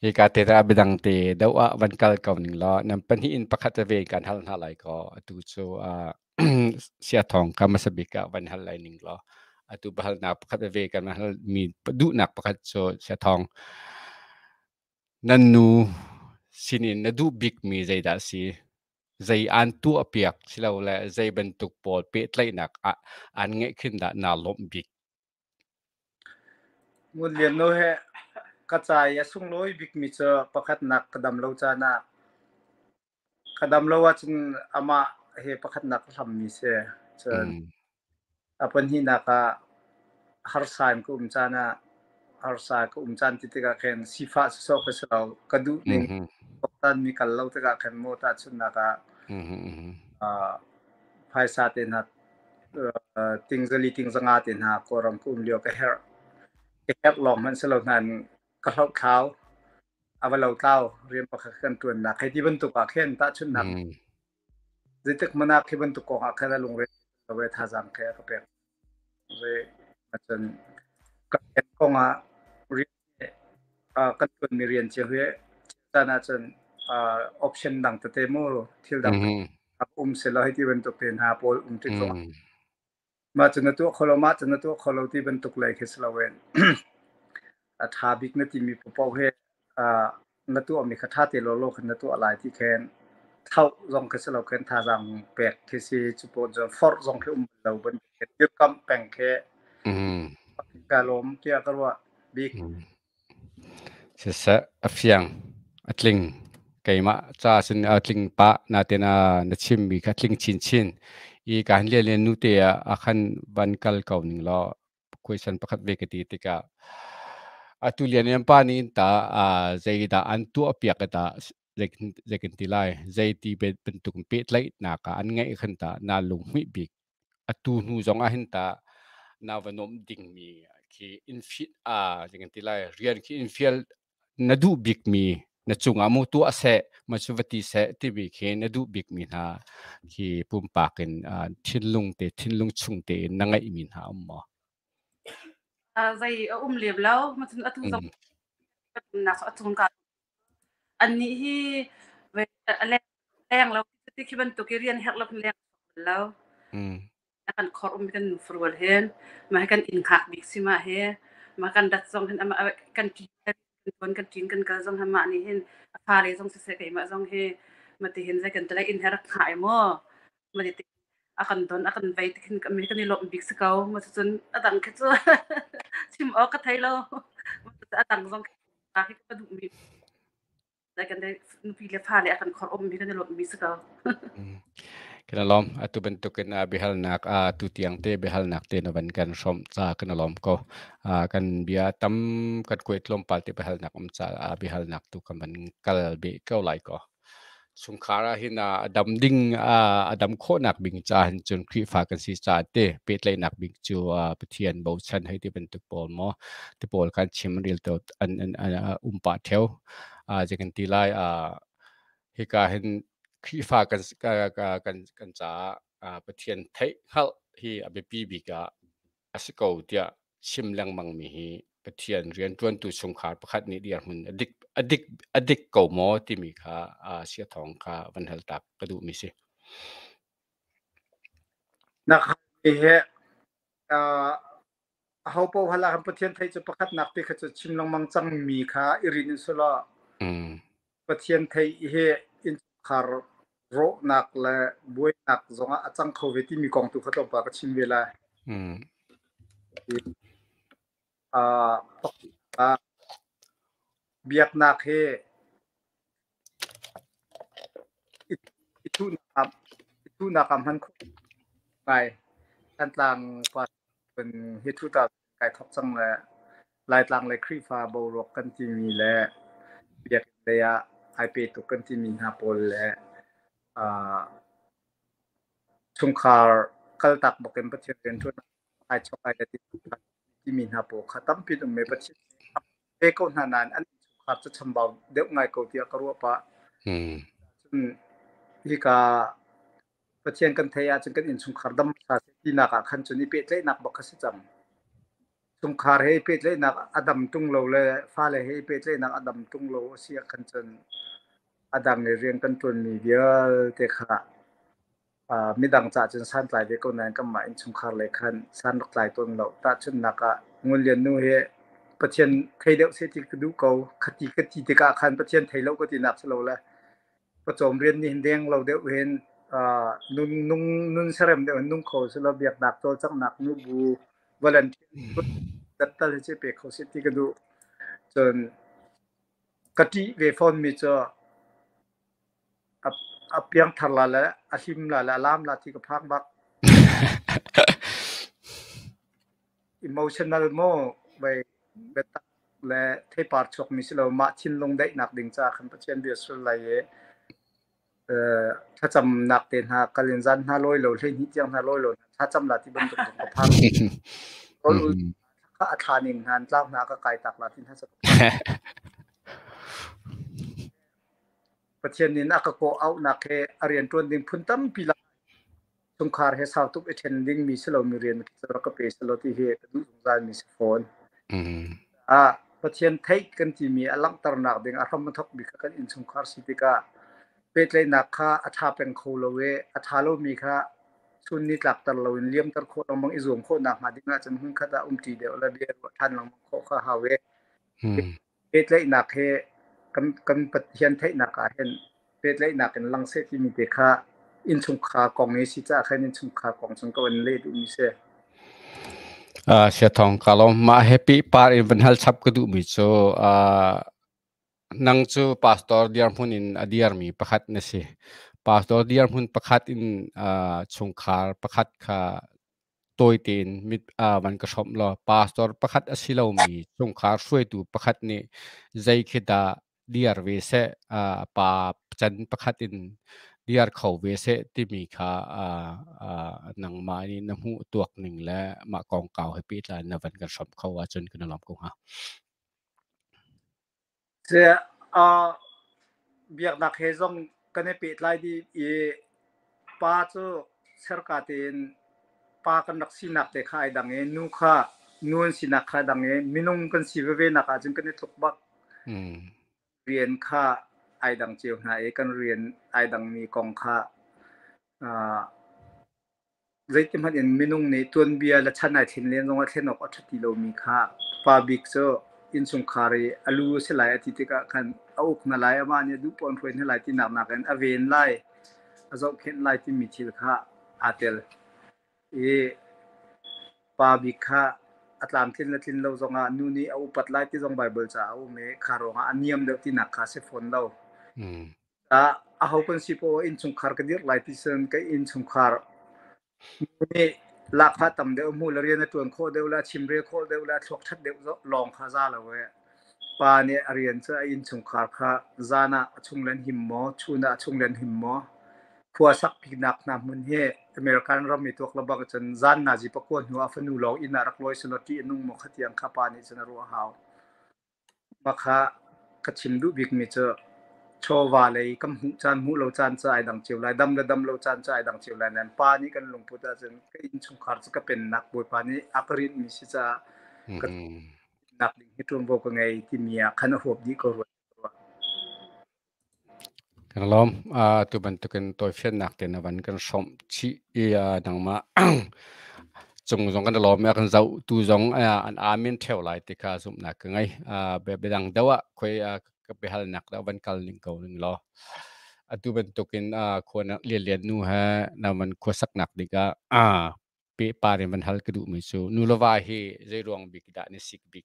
Hika te dah biadang te deuh ah van kal ko ning law nan pahnih in pakhat ve kan hal hna lai ko. Atu cu sia thawng ka hmasa bik ah van hal lai ning law. Atu biahalnak pakhat veve kan hal mi duhnak pakhat cu Siathawng nan nu sinin na duh bikmi zeidah a si? Zei aan tuahpiak silole zei bantuk pawl pehtlaihnak ah aan ngeih khin dah naa lawmh bik? Ngun Lian Nu he ka ca i a sunglawi bikmi cu pakhatnak ka dam lo caan ah ka dam lo ahcun amah he pakhatnak ka hlammi si. Cun a pahnihnak ah harsa in ka um caan ah harsa ka um caan ti tikah khin sifah sawsawh ka si lo. Ka duh ning mi kal lo tikah khin maw tahchunhnak ah phaisa te hna tingzali tingzanga te hna Kawlram ka um lio ka herh. Ka herh lawng hmanh si lo nain ka hlohthlau. A va lotlau rian pakhat kan ṭuannak hei ti bantuk ah khin tahchunhnak zeitik hmanh ah khi bantuk kong ah khan a lungre lo i thazaang khi a ka pek ve. Cun ka rian kong ah rian kan ṭuanmi rian cio hi caan ahcun option dang tete mu thil dang um selaw hei ti bantuk te hna pawl um tik zong mah cu na tuah kho lo, mah cu na tuah kho lo ti bantuk lei khi si loin a ṭha bik na timi paohpaoh hi na tuahmi kha ṭha te lawlaw khan na tuah lai ti khin thlauh zong khi si lo khin thazaang pek khi si cu pawn cun forh zong khi um bal lo bantuk khin dirkamh peng khi ka lawm tiah ka ruah bik. Siseh, a fiang, a tling. Keimah ca sin a tling pah natin na chimmi kha tling chinchin. I ka han lian lian nute ah a khan van kal ko ning law question pakhat ve ka ti tikah atu lian lian pa nih ta zeidah an tuah piak ta zeikin ti lai zei ti bantuk pehtlaihnak ah an ngeih khan ta na lunghmuih bik atu hnu zong ah hin ta na va nuamh dingmi khi in fit a zeikan ti lai rian khi in fial na duh bikmi na cungah mu tuah seh ma cu va ti seh timi khi na duh bikmi hna khi pumpak in thinlung te thinlung chung te in na ngeihmi hna um maw? Zei a um lem lo ma cun atu zong nak a cung ka Annih hi a leng lo ti khi bantuk i rian herh lo kan leng lo. A kan khor um kan nu farual hin mah hi kan inn hngak bik si mah hi mah kan dat zong hin amah kan ṭin kan kan ṭin kan kal zong hin mah nih hin a fale zong siseh keimah zong hi mati hin zei kan telai inn he rak hngah i maw mati a kan don a kan vei ti khin kan i lawmh bik si ko ma cun a dang khi cu chim awk ka thei lo a dang zong khi ka duh mi kan nupi le fale a kan khor um mi kan i lawmh mi si ko. Kan lawm atu bantukin biahalnak tu tiang te biahalnak te na van kan hrawmh ca kan lawm ko. Kan bia tam kan kuai tlawmpal te biahalnak um ca biahalnak tu kan van kal be ko lai ko. Chungkhar ah hin a dam ding a dam khawhnak bing ca hin cun Khrihfa kan si caah te pehtlaihnak bik cu Pathian bochan hei ti bantuk pawl maw ti pawl khan chim rel to an an um pah theo. Zei kan ti lai hika hin Khrihfa kan kan kan caah Pathian theih hngalh hi a biapi bik ah a si ko tiah chim lengmang mi hi Pathian rianṭuantu chungkhar pakhat nih dirhmun a dik a dik a dik ko maw timi kha sia thawng kha van hal tak ka duhmi si. Na he aho paoh hala kan Pathian theih cu pakhatnak te kha cu chim lengmang cangmi kha i rin in sulaw Pathian theih hi innchungkhar rawhnak le buainak zongah a cang kho ve timi kong tu kha tlawmpal ka chim ve lai. Biaknak hi i thuhnak ah hman khawh ngai. Thantlang pa hi thu ta kai thawk cang le Laitlang le Khrihfa boruak kan timi le biakinn lei ah ai pe tuk kan timi hna pawl le chungkhar kaltak bak in Pathian rianṭuan ai chok ai timi hna pawl kha tampi an um i Pathian pe ko hna nain an chungkhar cu chambau deuh ngai ko tiah ka ruah pah. Cun hika Pathian kan theih ahcun kan innchungkhar dam hmasa seh tinak ah khan cun i pehtlaihnak bak kha si cang. Chungkhar he i pehtlaihnak a dam ṭung lo le fale he i pehtlaihnak a dam ṭung lo a si ahkhan cun a dang i rian kan ṭuanmi vialte kha Midang caah cun santlai ve ko nain kanmah innchungkhar lei khan san rak tlai tawn lo. Tahchunhnak ah Ngun Lian nu hi Pathian thei deuh seh ti ka duh ko. Khati ka ti tikah khan Pathian thei lo ka tinak si lo le pawcawm rian nih hin deng lo deuh hin nun nung nun serem deuh hin nung kho selaw biaknak cawlcanghnak nubu volunteer tal hi pe kho seh ti ka duh. Cun ka ṭih ve fawnmi cu A piangthar la le a hlim la le a laam la ti ka phak bak. Emotional maw vei biatak le theipar chuakmi si lo mah thinlung daihnak ding caah khan Pathian bia sul lai i thlacamnak te hna kal in zan hna lawi lo 12 tiang hna lawi lo thlacam la ti bantuk zong ka phak. Rawl ul kha a thla ning hna tlang hna ka kai tak la ti hna sa ka phak. Pathian nih a ka kawh auhnak he a rianṭuan ding phun tampi la chungkhar he sau tuk i ṭhen dingmi si lomi rian rak ka pe selaw ti hi ka duh zungzalmi si fawn. Ah, Pathian theih kan timi a langhternak ding a hram a thawk bik kha kan innchungkhar si tikah pehtlaihnak kha a ṭha peng kho lo i a ṭha lomi kha chun ni tlakter loin liamter khawh lengmang i zuam khawh nakhnga ding ahcun hmunkhat ah umṭi deuh le bia ruah ṭhan lengmang khawh kha hau i pehtlaihnak he kan Pathian theihnak ah hin pehtlaihnak in lang seh timi te kha innchungkhar kong i si caah khan innchungkhar kong chung ko in leh duhmi si. Sia Thawng ka lawm. Mah happy par in van hal chap ka duhmi cu nang cu pastor dirhmun in a dirmi pakhat na si. Pastor dirhmun pakhat in chungkhar pakhat kha tawi tein mit van ka hrawmh law pastor pakhat a si lomi chungkhar hruaitu pakhat nih zei khi dah diar ve seh, pa can pakhat in diar kho ve seh timi kha nangmah nih na hmuh tuak ning le mah kongkau he pehtlai na van kan hrawmh kho ahcun kan i lawm ko hnga. Biaknak he zong kan i pehtlai dih i pa cu serka tein pa kan rak sinak te kha ai dang i nu kha nu an sinak kha dang i minung kan si veve nak ahcun kan i tluk bak. Rian kha ai dang cio hna i kan rian ai dangmi kong kha Zeitihmanh in minung nih tuanbia le chan ai thlen len zongah thlen awk a ṭha ti lomi kha pa bik cu innchungkhar i a lu a si lai a ti tikah khan a uk hna lai, amah nih a duh paoh in hruai hna lai tinak nakin a ven lai, a zohkhenh lai timi thil kha aa tel. I pa bik kha a tlamtlin le tlin lo zongah nu nih a upat lai ti zong Baibal caah a um i kha ruangah a niam deuh tinak kha a si fawn lo. Aho kan si poah innchungkhar ka dirh lai ti cun ka innchungkhar nih lahkhah tam deuh hmuh le rian a ṭuan khawh deuh le a chimrel khawh deuh le a thluak ṭhat deuh lawng kha za lo ee. Pa nih a rian cu a innchungkhar kha zan ah a chung le an him maw, chun ah a chung le an him maw, khua sakpinak hna hmun hi American ram i tuak lebang cun zan nazi pakua hnu ah fanu lawng inn ah rak lawi selaw ṭih a nung maw kha tiang kha pa nih cun a ruah a hau. Mahka ka chim duh bikmi cu chawva lei kan hmuh caan hmuh lo caan cu ai dang cio lai, dam le dam lo caan cu ai dang cio lai nain pa nih kan lungput ahcun ka innchungkhar cu ka pennak Bawipa nih a ka rinhmi si caah ka nak ding hi ṭuanvo ka ngei timi ah khan a huap dih ko rua. Kan lawm. Tu bantukin tawifiannak te na van kan hrawmh chih i nangmah cung zong kan i lawm i a kan zohtu zong an amen ṭheo lai ti kha zumhnak ka ngei. Biadang deuh ah khoi ka biahalnak dah van kal ning ko ning law. Atu bantukin khua na lianlian nu he na van khuasaknak dingah pehpar in van hal ka duhmi cu nu le va hi zei ruang bik dah na sik bik?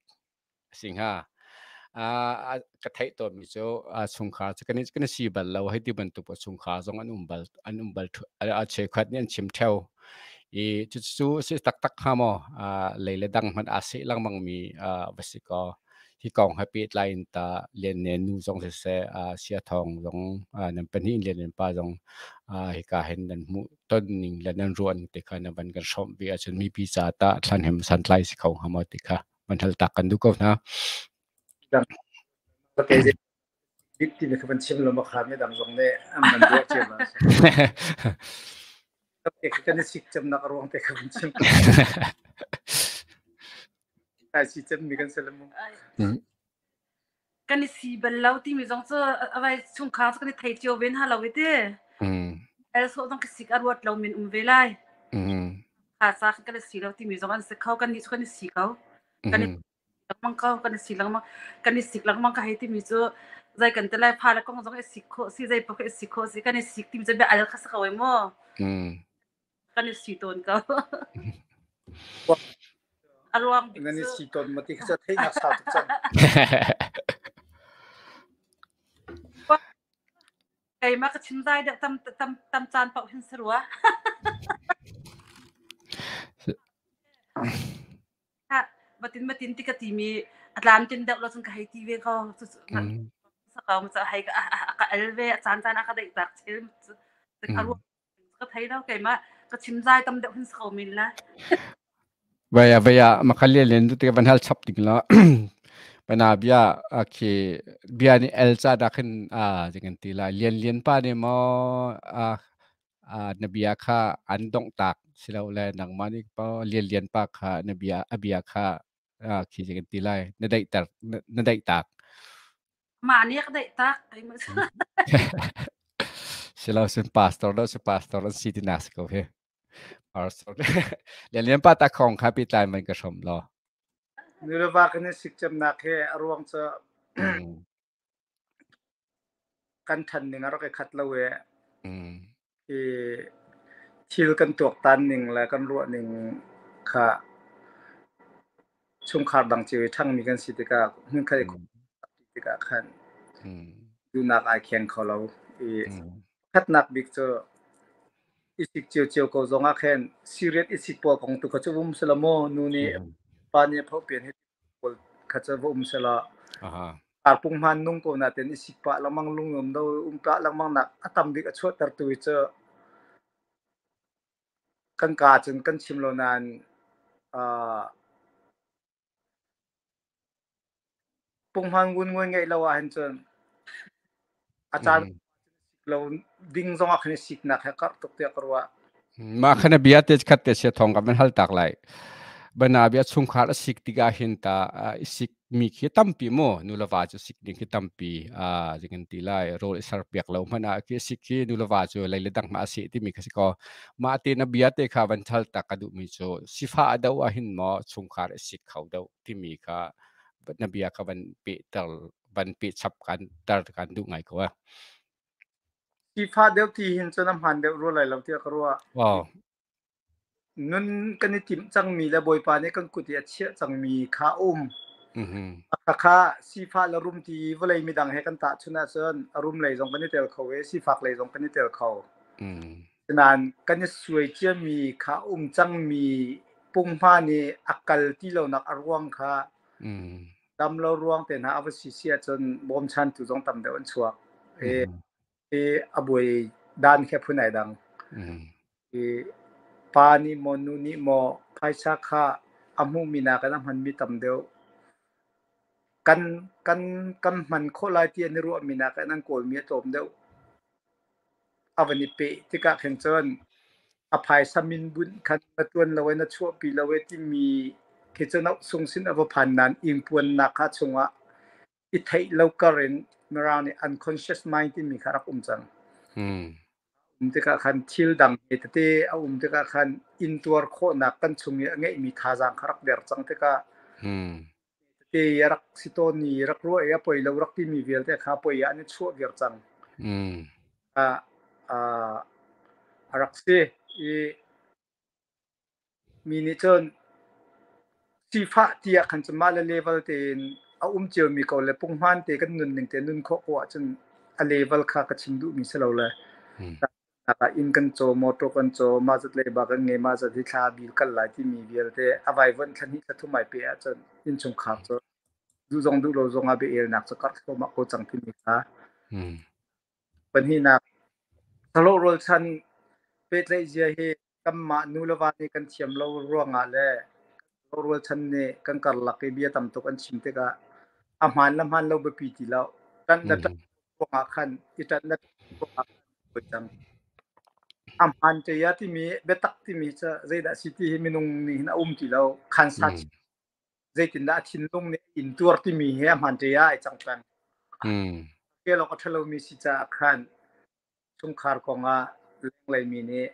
A si hnga. Ka theih tawnmi cu chungkhar cu kan i si bal lo hei ti bantuk chungkhar zong an um bal a cheukhat nih an chim ṭheo. I cucu a si taktak hnga maw? Lei le dang hmanh aa seh lengmangmi va si kaw hi kong he pehtlai in ta Lian Ne nu zong siseh, Sia Thawng zong nan pahnih in Lian Lian pa zong hika hin nan hmuh ton ning le nan ruah ning te kha nan van kan hrawmh ve ahcun mipi ca tah thlanhem santlai si kho hnga maw ti kha van hal tak kan duh ko hna. Bik timi kha van chim lo ma kha mi dang zong nih an van ruah cio la. Kan i sik cemnak a ruang te kha van chim. Ai si cem mi kan si le mu. Kan i si bal lo timi zong cu avai chungkhar cu kan i thei cio ve hna lo i ti. El sawh zong ka sik a ruat lo min um ve lai. Kha sa kan si lo timi zong an si kho kan nih cu kan i si ko. Kan i lengmang ko kan i si lengmang kan i sik lengmang ka hei timi cu zei kan ti lai pha le kong zong i sik khawh si zei paoh i sik khawh si kan i sik timi cu bia al kha si ko ai mu. Kan i si tawn ko. A ruang bik Nan i cu si tawn ma ti kha theihnak sau tuk cang. Keimah ka chim zai deuh tam tam tam caan paoh hin si rua. Ha batin batin ti ka timi a tlamtlin deuh lo cun ka hei ti ve ko. Sa ko ca hei ka ka el ve a caan caan a ka deih tak chel a ruang ka thei lo keimah ka chim zai tam deuh hin si ko min la. Vaya vaya makhalia len tu te van hal chap ding la bana bia khi bia ni el cha da khin a jing ti la lian lian pa ne mo a na bia kha an dong tak silo le nangmah nih pa lian lian pa kha na bia a bia kha khi jing ti lai na daih ter na daih tak. Mah nih ka daih tak. Silo sin pastor do si pastor an si ti na si ko he. Lian pa ta khong kha pi tlai man ka hrom lo. Nuleva kan i sik cemnak he a ruang cu kan ṭhan ning a rak i khat lo i i thil kan tuaktan ning le kan ruah ning kha chungkhar dang cio i ṭhangmi kan si tikah hmunkhat i tikah khan duhnak ai kheng kho lo i Khatnak bik cu i sik ciocio ko zongah khin serious i sik pawl kong tu kha cu va um selaw maw nu nih pa nih a phohpian hi pawl kha cu va um selaw arpung hmaan nung ko natin i sik pah lengmang lungnuam do um pah lengmang nak a tam bik a chuahtertu hi cu kan kaa cun kan chim lo nain Punghman ngunngui ngeih lo ahhin cun a caan lo ding zongah khan i siknak he karh tuk tiah ka ruah. Mah khan a bia te khat te sia thong ka van hal tak lai. Bana bia chungkhar a sik tikah hin ta i sik mi khi tampi mu nu le va cu sik ding khi tampi a jing ti lai rawl i ser piak lo hmanh ah khi sik khi nu le va cu lei le dang ma a si timi kha si ko. Mah te na bia te kha van thal tak ka duh mi cu sifa a do ah hin maw chungkhar i sik kho deuh timi kha na bia kha van pehter van pehchap kan ter kan duh ngai ko a. Sifah deuh ti hin cun a hmaan deuh rua lai lo tiah ka ruah. Oh. Nun kan i timh cangmi le Bawipa nih kan kut i a chiah cangmi kha a um. Khakha sifah le rum ti vawlei midang he kan tahchunh ahcun a rum lei zong kan i tel kho i sifak lei zong kan i tel kho. Sinain kan i suai ciami kha a um cangmi punghma nih a kal ti lonak a ruang kha dam lo ruang te hna a va si si ahcun bawmchantu zong tam deuh an chuak. I a buai dan khi a phun ai dang. I pa nih maw nu nih maw phaisa kha a hmuhmi nakin a hmanmi tam deuh. Kan kan kan hman khawh lai ti an i ruahmi nakin an kawlmi a tlawm deuh. A van i peh tikah khin cun a phaisa min bunh khan na ṭuan lo i na chuahpi lo i timi khi cu na sung sin a va phan nain ingpuannak kha chungah i theih lo kar in Mirang nih unconscious mind timi kha rak um cang. Um tikah khan thil dang he tete a um tikah khan intuar khawhnak kan chung i a ngeihmi thazaang kha rak der cang tikah tete a rak si tawn i rak ruah i a poi lo rak timi vialte kha poi ah an i chuah viar cang. A rak si i Mi nih cun sifah tiah khan cun mah le level tein a um ciomi ko le punghman te kan nunning te nun khawh ko ahcun a level kha ka chim duhmi si lo le inn kan caw, motor kan caw, mah zat leiba kan ngei, mah zat hi thla bil kal lai timi vialte a vaivuanh thla hnih thla thum ai pe ahcun innchungkhar cu duh zong duh lo zong ah bia-elnak cu karh thluahmah ko cang timi kha. Pahnihnak, sahlawh rualchan pehtlaih zia hi Kanmah nu le va nih kan thiam lo ruangah le rualchan nih kan karlak i bia tam tuk an chim tikah a hmaan le hmaan lo biapi ti lo. Ṭanh le ṭanh ruangah khan i ṭanh le ṭanh ruangah khan buai cang. A hmaan ṭe ya timi biatak timi cu zeidah si ti hi minung nih hin a um ti lo. Khansa zeitindah a thinlung nih a intuar timi hi a hmaan ṭe ya ai cang peng. Kelawk a ṭhalomi si caah khan chungkhar kongah Lenglei mi nih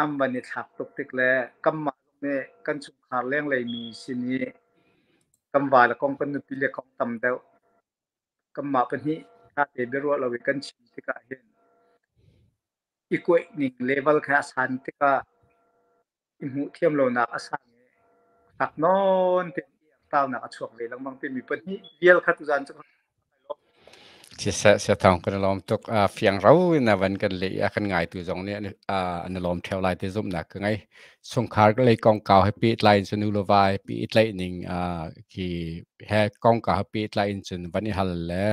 an van i thlak tuk tik le kanmah zong nih kan chungkhar lenglei mi sin i kan vale kong, kan nupile kong tam deuh kanmah pahnih ṭha te biaruah lo i kan chim tikah hin i kuaih ning level kha a san tikah i hmuh thiam lonak a sang i fak nawn tein i taunak a chuak ve lengmang timi pahnih vial kha tuzan cu. Siseh, siathawng kan i lawm tuk. Fiang ro in a van kan leh i a kan ngaitu zong nih an i lawm ṭheo lai ti zumhnak ka ngei. Chungkhar lei kongkau he pehtlai in cun nu le va he pehtlaih ning khi he kongkau he pehtlai in cun van i hal le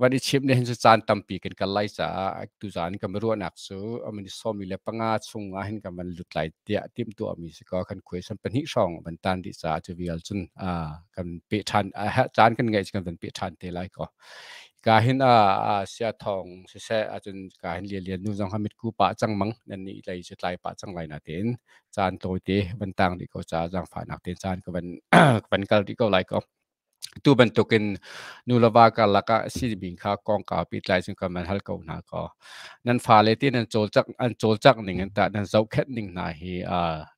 van i chimh nih hin cu caan tampi kan kal lai caah tuzaan kan ruahnak cu aman i 15 chung ah hin kan van lut lai tiah timhtuahmi si kaw kan khuai 12 hrawng van tan dih caah cu vial cun kan pe ṭhan caan kan ngeih kan van pe ṭhan te lai ko. Ka hin a sia thong siseh ahcun ka hin lian lian nu zong ha mitku pah cang mang nan nih lei cu tlai pah cang lai na tein caan tawite van tang dih ko caah zaangfahnak tein caan ka van van kal dih ko lai ko. Tu bantukin nu le va karlak ah sibing kha kongkau pehtlai cun kan van hal ko hna kaw nan fale ti nan cawlcangh an cawlcangh ning in tah nan zohkhenh ning hna hi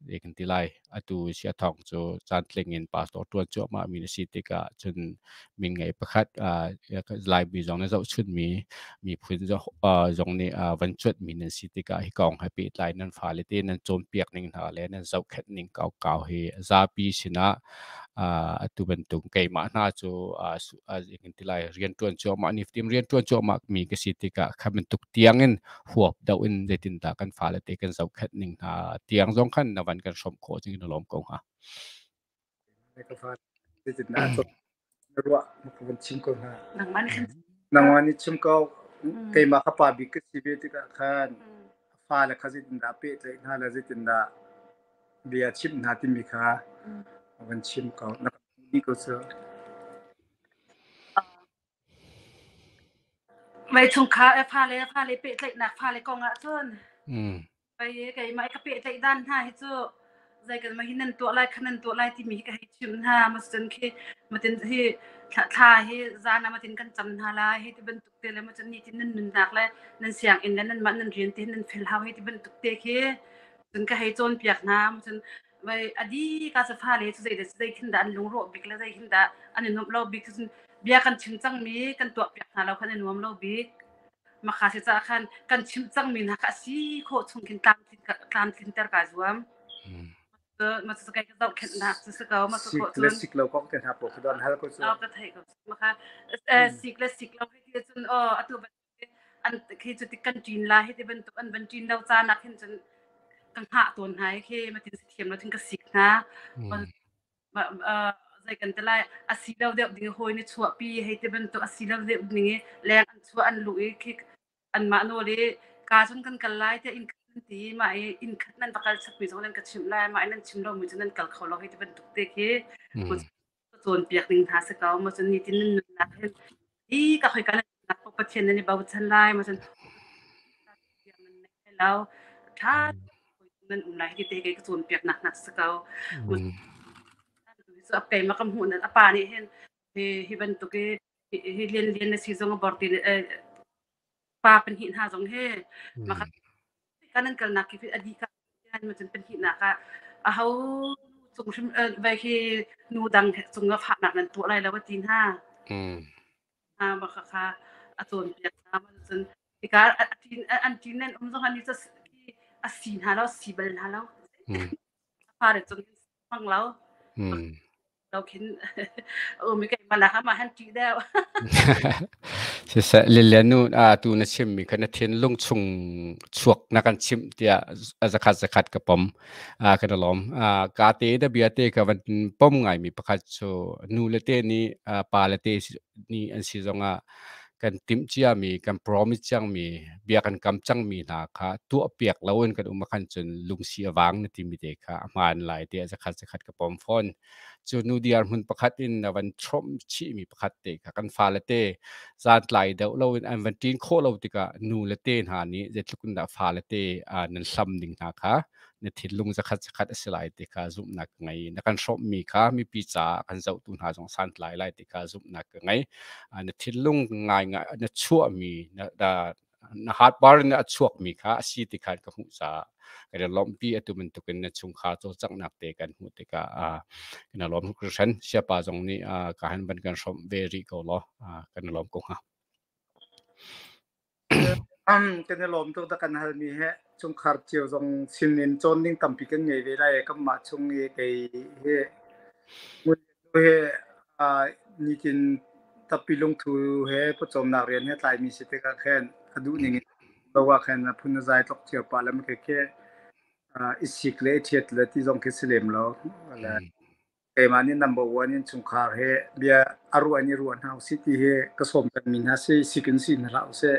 zei kan ti lai. Atu Siathawng cu caantling in pastor ṭuan cuahmah mi na si tikah cun min ngei pakhat Laimi zong nih zohchunmi miphun zong nih van cuanhmi nan si tikah hi kong he pehtlai nan fale te nan cawnpiak ning hna le nan zohkhenh ning kongkau hi zapi sinah atu bantuk keimah hna cu ti lai rianṭuan cuahmah nifatin rianṭuan cuahmah mi ka si tikah kha bantuk tiangin huap deuh in zeitindah kan fale te kan zohkhenh ning hna tiang zong khan na van kan hrawmh khawh cing na lawm ko hnga. Ka fa zeitindah na ruah ka van chim ko hna. Nangmah nih chim ko. Keimah ka pa bik ka si ve tikah khan fale kha zeitindah pehtlaih hna le zeitindah bia chimh hna timi kha van chim ko. Na kan ko cu. Mei chungkhar fale pehtlaihnak fale kong ah cun keimah ka pehtlaih dan hna hi cu zei kan mah hi nan tuah lai kha nan tuah lai timi hi ka hei chimh hna. Masin khi matin hi thla hi zan ah matin kan cam hna lai hei ti bantuk te le macun nitin nan nunnak le nan sianginn le nanmah nan rian te nan fel hau hei ti bantuk te khi cun ka hei cawnpiak hna. Cun vai adi ka sa fale cu zei zei khin dah an lungrawh bik le zei khin dah an i nuamh lo bik, cun bia kan chim cangmi kan tuah piak hna lo khan i nuam lo bik. Makha si caah khan kan chimh cangmi hna kha a si khawh chung khin tlamtlinter kaa zuam. Ma cu kai ka zohkhenhnak cu si ko ma cu khawh cun. Sik lo kong te hna pawl khi don hal ko cu. Ka theih ko. Makha sik le sik lo hi ti cun aw atu an khi cu ti kan ṭin la hi ti bantuk an van ṭin lo caan ah khin cun ka hngah tawn hna i khi matin si thiam lo thin ka sik hna. Zei kan ti lai, a si lo deuh ding hawi nih chuahpi hei ti bantuk, a si lo deuh ding i leng an chuah an luh i khi anmah nawl i ka cun kan kal lai tiah inn khat nan ti, mah i inn khat nan va kal chapmi zong nan ka chimh lai, mah i nan chim lomi cu nan kal kho lo hei ti bantuk te khi cawnpiak ding hna si ko. Ma cun nitin nan nunnak hin hi ka khoi ka nan nunnak Pathian nan i bochan lai, ma cun nan lo ṭha nan um lai hi te kei ka cawnpiak nak hna si ko. Cu a keimah ka hmuh nan a pa nih hin hi hi bantuk i hi lian lian na si zong a bor ti pa pahnih hna zong hi maka kan an kalnak khi a dih ka ma cun pahnihnak ah aho cung hrim vai khi nu dang cung ah fahnak nan tuah lai lo a ti hna. Maka kha a cawnpiak hna. Ma cun hika an ṭin nan um zong an i a si hna lo, si bal hna lo, fare cung hmang lo lo khin um i keimah nak amah han ṭih deuh. Siseh, Lilian nu, tu na chimmi kha na thinlung chung chuak na kan chimh tiah zakhat zakhat ka pom. Kan i lawm. Ka te da bia te ka van pom ngaimi pakhat cu nu le te nih pa le te nih an si zongah kan timh ciami, kan promise cangmi, bia kan kam cangmi hna kha tuahpiak loin kan um ahkhan cun lungsi a vang na timi te kha a hmaan lai tiah zakhat zakhat ka pom fawn. Cu nu diar hmun pakhat in na van chomh chihmi pakhat te kha kan fale te zaantlai deuh loin an van ṭin khawh lo tikah nu le te hna nih zeitluk in dah fale te nan hlam ding hna kha na thinlung zakhat zakhat a si lai ti kha zumhnak ka ngei. Na kan hrawmhmi kha mipi caah kan zohtu hna zong santlai lai ti kha zumhnak ka ngei. Na thinlung ngaingai na chuahmi na na heartburn in a chuakmi kha a si ti khan ka hmuh caah kan i lawmhpi. Atu bantukin na chungkhar cawlcanghnak te kan hmuh tikah kan i lawm hringhran. Siapa zong nih ka han van kan hrawmh ve rih ko law kan i lawm ko hnga. Kan i lawm tuk da kan halmi he chungkhar cio zong sin in cawn ding tampi kan ngei ve lai. Kanmah chung i kei he he nitin tappi lungthu he pawcawmnak rian he tlaimi si tikah khin a duh ning in lo ah khin a phun a zai tlok cio pah le khi khi i sik le i ṭhiat le ti zong khi si lem lo. Keimah nih number one in chungkhar he bia a ruah in i ruah hna usih ti hi ka sawm pengmi hna si, sik in si hna hlah usih.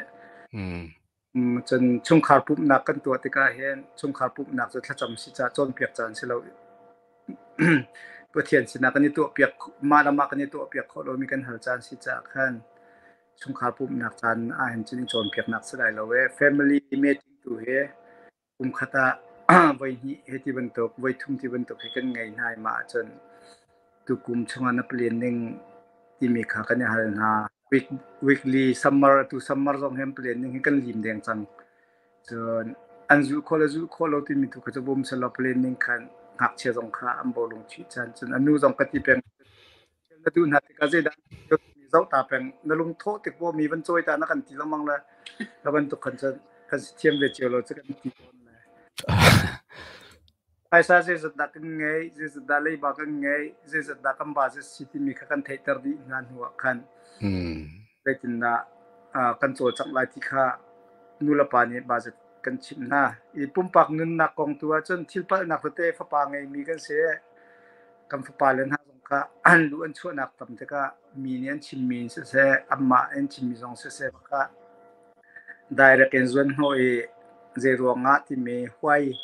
Cun chungkhar pumhnak kan tuah tikah hin chungkhar pumhnak cu thlacam si caah cawnpiak caan si lo. Pathian sinah kan i tuahpiak, mah le mah kan i tuahpiak khawh lomi kan hal caan si caah khan chungkhar pumhnak caan ahhin cun i cawnpiaknak si lai lo ee. Family meeting tu hi kum khat ah voihnih he ti bantuk, voithum ti bantuk hi kan ngei hna i mah ahcun tukum chungah na plan ning timi kha kan i hal hna. Weekly summer, tu summer zong hi an plan ning hi kan lim deng cang. Cun an zulh khawh le zulh khawh lo timi tu kha cu bum selaw plan ning khan ngakchia zong kha an bawlung chuih chan. Cun a nu zong ka ti peng, na duh hna tikah zeidah zoh ta peng, na lungthawh tik maw mi van cawi ta na kan ti lengmang le ka bantuk khan cun kan si thiam ve cio lo cu kan ti tawn le. Phaisa zeizat dah kan ngei, zeizat dah leiba kan ngei, zeizat dah kan ba si timi kha kan theihter dih hna hnu ah khan zeitindah kan cawlcangh lai ti kha nulepa nih budget kan chimh hna. I pumpak nunnak kong tu ahcun thil palhnak tete fapa ngeimi kan si. Kan fapa le hna zong kha an luh an chuahnak tam tikah mi nih an chimmi in siseh, anmah an chimmi zong siseh kha direct in zuan hnawh i zei ruangah timi huai,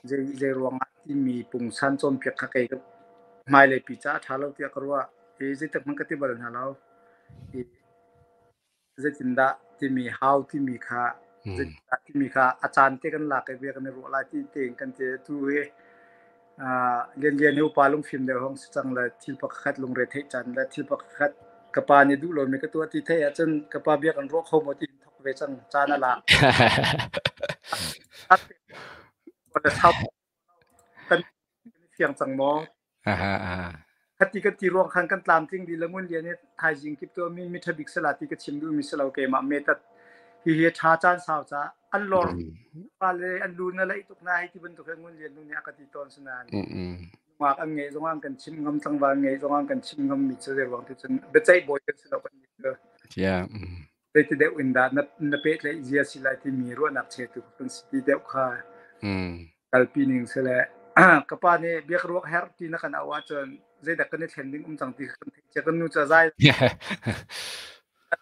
zei ruangah timi pungsan cawnpiak kha kei hmailei pi caah a ṭha lo tiah ka ruah. I zeitik hmanh ka ti bal hna lo. I zeitindah timi how timi kha zeitindah timi kha a caan te kan lak i bia kan i ruah lai ti tein kan ti. Tu hi Lianlian hi upa lungfim deuh hong si cang le thil pakhat lungre theih caan le thil pakhat ka pa nih duh lomi ka tuah ti theih ahcun ka pa bia kan ruah kho maw ti thok ve cang, caan a lak. Kan fiang cang maw? Khati kan ti ruang khan kan tlamtling dih le Ngun Lian hi thaizing kip tu mi mi ṭha bik sala ti ka chim duh mi si lo. Keimah metat hi hi ṭha caan sau ca an lor pa le an lu na laih tuk na hei ti bantuk he Ngun Lian nu nih a ka ti tawn. Sinain nungak an ngeih zong an kan chim ngam, tlangval ngeih zong an kan chim ngam mi cu zei ruang ti cun biaceih bawi kan si lo kan ni. Zeiti deuh in dah na pehtlaih zia si lai timi ruahnak cheutu kan si ti deuh kha kalpi ning si le ka pa nih biak ruak herh ti na kan auh ahcun zeidah kan i thlen ding um cang ti kan theih cia. Kan nu ca zai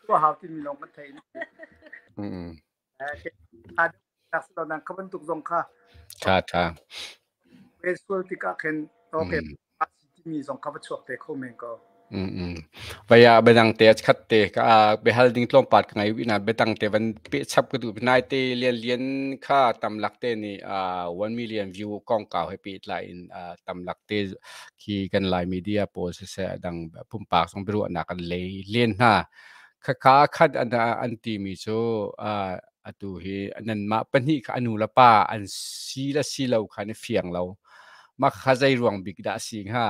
tuah hau timi lawng kan theih. Nang kha bantuk zong kha tha tha sual tikah khin okay timi zong kha va chuak te kho men ko. Vaya bedang te khat te ka behal ding tlawmpat ka ngai na betang te van pe chap ka du nai te Lian Lian kha tam lak te ni 1 million view kong kau he pe tlai in tam lak te khi kan Lai media pawl se se dang pumpak song biru na kan lei len hna. Khakha khat an timi cu atu hi nanmah pahnih kha a nu le pa an si le si lo kha an i fiang lo. Mah kha zei ruang bik dah a si hnga?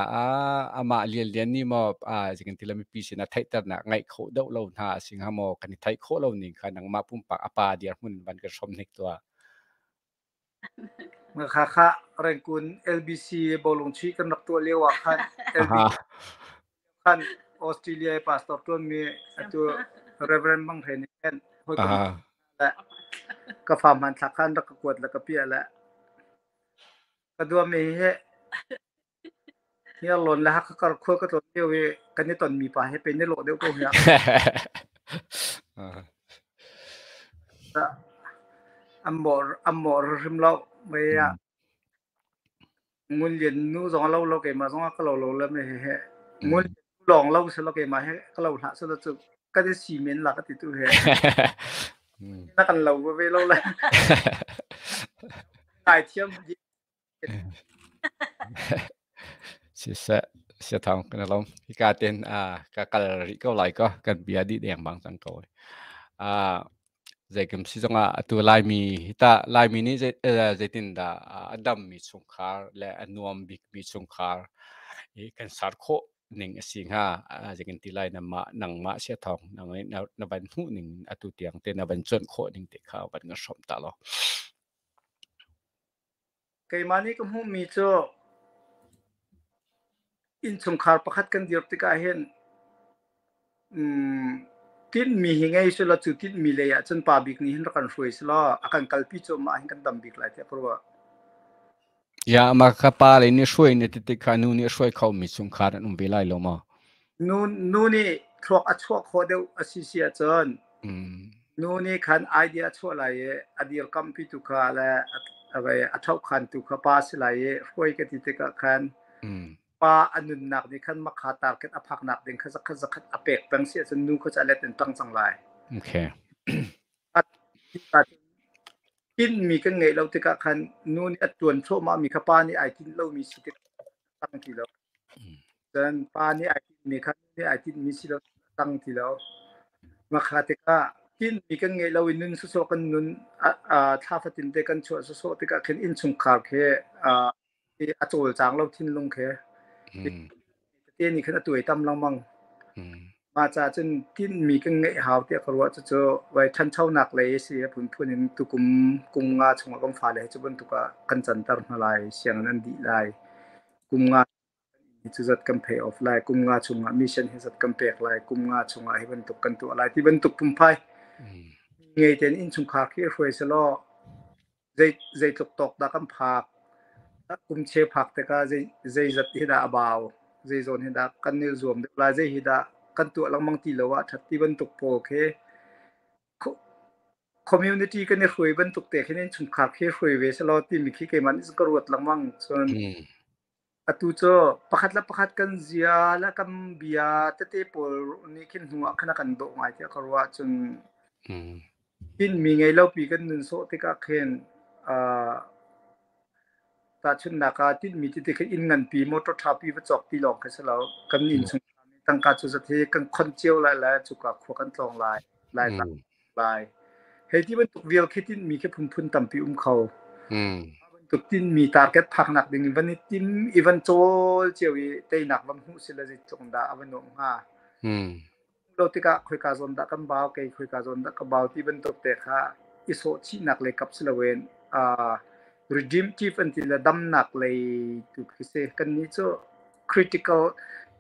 Amah Lianlian nih maw zeikan ti le mipi sinah theihternak ngeih khawh deuh lo hna a si hnga maw? Kan i theih khawh lo ning kha nangmah pumpak a pa dirhmun van kan hrawm hnik tuah. Khakha Rengkun LBC bawlung chuih kan rak tuah lio ah khan LBC khan Australia i pastor ṭuanmi atu Reverend Mang Hre nih khan hawikom le ka fa hmanthlak khan rak ka kuat le ka piah le ka duami he Hniarlawn le Hakha kar khua ka tlawn lio i kan i tonmi pa he pe ni lawh deuh ko hiah. An mawh hrim lo. Mei ah Ngun Lian nu zong a lo lo, keimah zong a ka lo lo le me he he Ngun Lian nu lawng lo se lo, keimah he ka lo hlah se lo cu kan i si men la ka ti tu he na kan lo ve lo le ngai thiam. Siseh, siathawng kan i lawm. Hika ten ka kal rih ko lai ko, kan bia dih deng bang cang ko. Zeikim si zongah atu Laimi hi tah Laimi nih zeitindah a dammi chungkhar le a nuam bikmi chungkhar hi kan ser khawh ning a si hnga? Zeikan ti lai nangmah nangmah sia thawng nang nih na van hmuh ning atu tiang te na van cuanh khawh ning te kha van kan hrawmh ta law. Keimah nih ka hmuhmi cu innchungkhar pakhat kan dirh tikah hin tinhmi hi ngei selaw cu tinhmi lei ah cun pa bik nih hin rak kan hruai selaw a kan kalpi cuahmah hin kan dam bik lai tiah ka ruah. Ya, mah kha pa le nih hruai na ti tik kha nu nih hruai khomi chungkhar an um ve lai lo maw? Nu, nu nih thluak a chuah khawh deuh a si si ahcun nu nih khan idea a chuah lai i a dirkampi tu kha le a ṭhohkhantu kha pa si lai i hruai ka ti tikah khan pa a nunnak nih khan makha target a phaknak ding kha zakhat zakhat a pek peng si ahcun nu kha cu a let in ṭang cang lai. Okay. Tinhmi kan ngeih lo tikah khan nu nih a ṭuan thluahmahmi kha pa nih ai tinh lomi si tikah a tang ti lo. Cun pa nih ai tinhmi kha nu nih ai tinhmi si lo a tang ti lo. Makha tikah tinhmi kan ngeih lo i nun sawsawh kan nun thla fatin te kan chuah sawsawh tikah khin innchungkhar khi a cawlcang lo thinlung khi. Tete nih khan a tuaitam lengmang. Mah caah cun tinhmi kan ngeih hau tiah ka ruah. Cucu vai ṭhanchonak lei a si a phunphun in tukum kum nga chungah kan fale hi cu bantuk ah kan canter hna lai. Sianginn an dih lai. Kum nga hi cu zat kan pay off lai. Kum nga chungah mission hi zat kan pek lai. Kum nga chungah hi bantuk kan tuah lai. Ti bantuk pumphai ngei tein innchungkhar khi hruai selaw zeitluk tawk dah kan phak, kum cheu phak tikah zeizat hi dah a bau, zei zawn hi dah kan i zuam deuh lai, zei hi dah kan tuah lengmang ti lo ah ṭhat ti bantuk pawl khi community kan i hruai bantuk te khin innchungkhar khi hruai ve selaw timi khi keimah nih ka ruat lengmang. Cun atu cu pakhat le pakhat kan zia le kan bia tete pawl nih khin hnu ah khan a kan dawh ngai tiah ka ruah. Cun tinhmi ngei lopi kan nun sawh tikah khin tahchunhnak ah tinhmi tete khin inn nganpi motor ṭhapi va cawk ti lawng khi si lo. Kan innchungkhar nih tangka cu zat hi kan khon cio lai le cuka khua kan tlawng lai, Laitlang lai. Hei ti bantuk vial khi tinhmi khi phunphun tampi um kho. Bantuk tinhmi target phaknak ding in van i tim i van cawl cio i teinak van hmuh si le zeitluk dah a va nuamh hnga. Lo tikah khoika zawn dah kan bau, kei khoika zawn dah ka bau ti bantuk te kha i sawhchihnak lei kap si loin redemptive an ti le damnak lei tu khi si. Kannih cu critical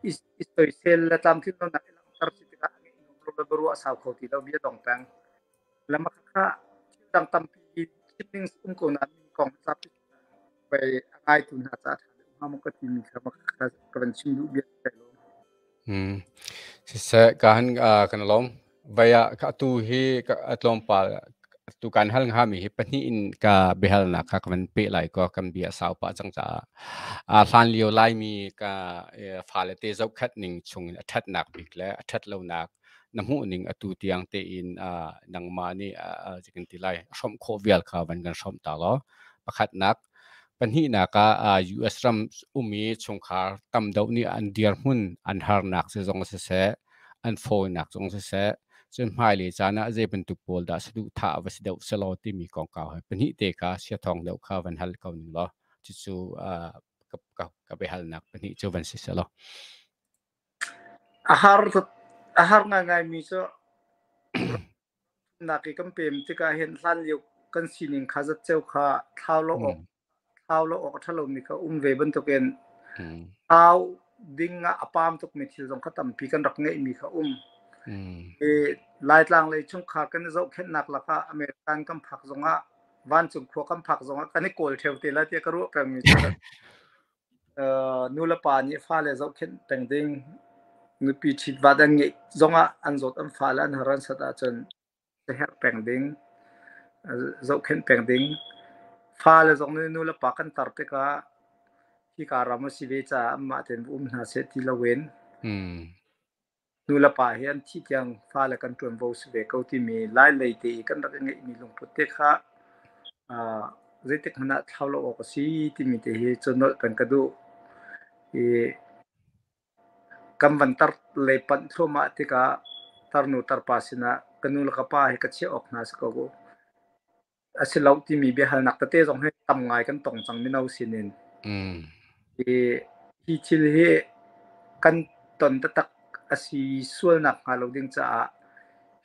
i soisel le tlamtlin lonak i langhter si tikah a ngeih nuam lo le biaruah sau kho ti lo bia dong peng. Lama kha thil dang tampi chim ding um ko nain min kong zapi pei a ngaitu hna caah ṭha deuh hnga maw ka timi kha ka van chim duh bia kai lawm. Siseh ka han kan lawm. Vai ah atu hi tlawmpal tu kan hal hngami hi pahnih in ka biahalnak kha ka van peh lai ko kan bia sau pah cang caah. Hlan lio Laimi ka fale te zohkhat ning chung in a ṭhatnak bik le a ṭhat lonak na hmuh ning atu tiang tein nangmah nih kan ti lai hrawmh khawh vial kha van kan hrawmh ta law. Pakhatnak Pahnihnak ah US ram um i chungkhar tam deuh nih an dirhmun an harnak zong siseh, an fawinak zong siseh, cun hmailei caan ah zei bantuk pawl dah saduhthah va si deuh selaw timi kongkau he pahnih te kha siathawng deuh kha van hal ko ning law cucu ka biahalnak pahnih cu van si selaw. A har a har ngaingaimi cu Nak i kan pem tikah hin hlanlio kan sining kha zatceo kha thlau lo awk thlau lo awk a ṭha lomi kha um ve bantukin thlau ding ah a paam tukmi thil zong kha tampi kan rak ngeihmi kha um. I Laitlang lei chungkhar kan i zohkhenhnak lakah American kan phak zongah vancung khua kan phak zongah kan i kawl ṭheo te lai tiah ka ruah pengmi cu Nulepa nih fale zohkhenh peng ding, nupi ṭhitvat an ngeih zongah an zawt an fale an har an sat ahcun a herh peng ding, zohkhenh peng ding. Fale zong nih nulepa kan tar tikah hika ram a si ve caah anmah tein va um hna seh ti loin Nulepa hi an thih tiang fale kan ṭuanvo si ve ko timi Lailei te i kan rak i ngeihmi lungput te kha zeitik hmanh ah thlau lo awk a si timi te hi cu nolh peng ka duh. I kan van tar lei panh thluahmah tikah tarnu tarpa sinah Ka nu le ka pa hi ka chiah awk hna si ko ku. A si lo timi biahalnak tete zong hi tam ngai kan tong cang mino sinin. Hi, hi thil hi kan ton taktak a si sualnak hnga lo ding caah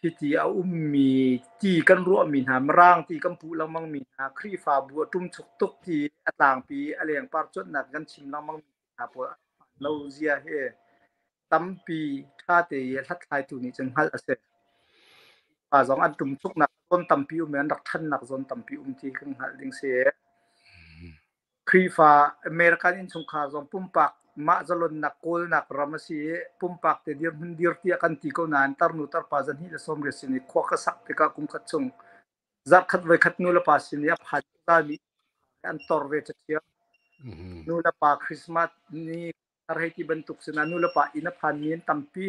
hiti a ummi ti kan ruahmi hna Mirang ti kan puh lengmangmi hna Khrihfabu a ṭumchuk tuk ti a tlangpi a lengpar cuanhnak kan chim lengmangmi hna pawl a lo zia hi tampi ṭha te i hlathlaitu nih cun hngalh a si. Pa zong an ṭumchuknak zawn tampi um i an rak ṭhannak zawn tampi um ti kan hngalh ding si. Khrihfa American innchungkhar zong pumpak mah zalonnak kawlnak ram a si i pumpak te dirhmun dir tiah kan ti ko nain tarnu tarpa 280 sin i khua ka sak tikah kum khat chung zarhkhat voikhat nu le pa sin i a phan zalmi an tor ve ṭhiam. Nu le pa Christmas ni tar hei ti bantuk sinah nu le pa inn a phanmi an tampi.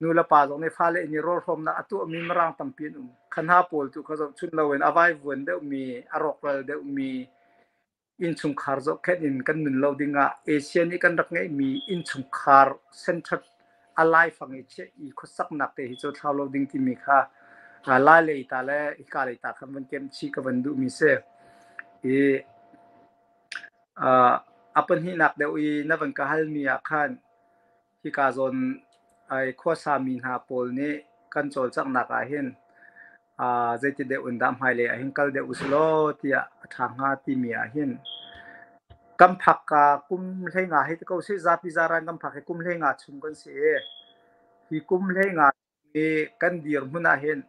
Nu le pa zong nih fale inn i rawlhrawmnak a tuahmi Mirang tampi an um. Kha hna pawl tu kha zohchun loin a vaivuan deuhmi, a rawkral deuhmi innchungkhar zohkhenh in kan nun lo dingah Asia nih kan rak ngeihmi innchungkhar centered a laifang i chiah i khuasaknak te hi cu thlau lo ding timi kha lai lei ta le hika lei ta khan van kem chih ka van duhmi si. I A pahnihnak deuh i na van ka halmi ah khan hika zawn ai khuasami hna pawl nih kan cawlcanghnak ahhin zeiti deuh in dah hmailei ahhin kal deuh usih law tiah a ṭha hnga timi ahhin kan phakka kum 15 hei ti ko sih, zapi zaran kan phak hi kum 15 chung kan si i hi kum 15 i kan dirhmun ahhin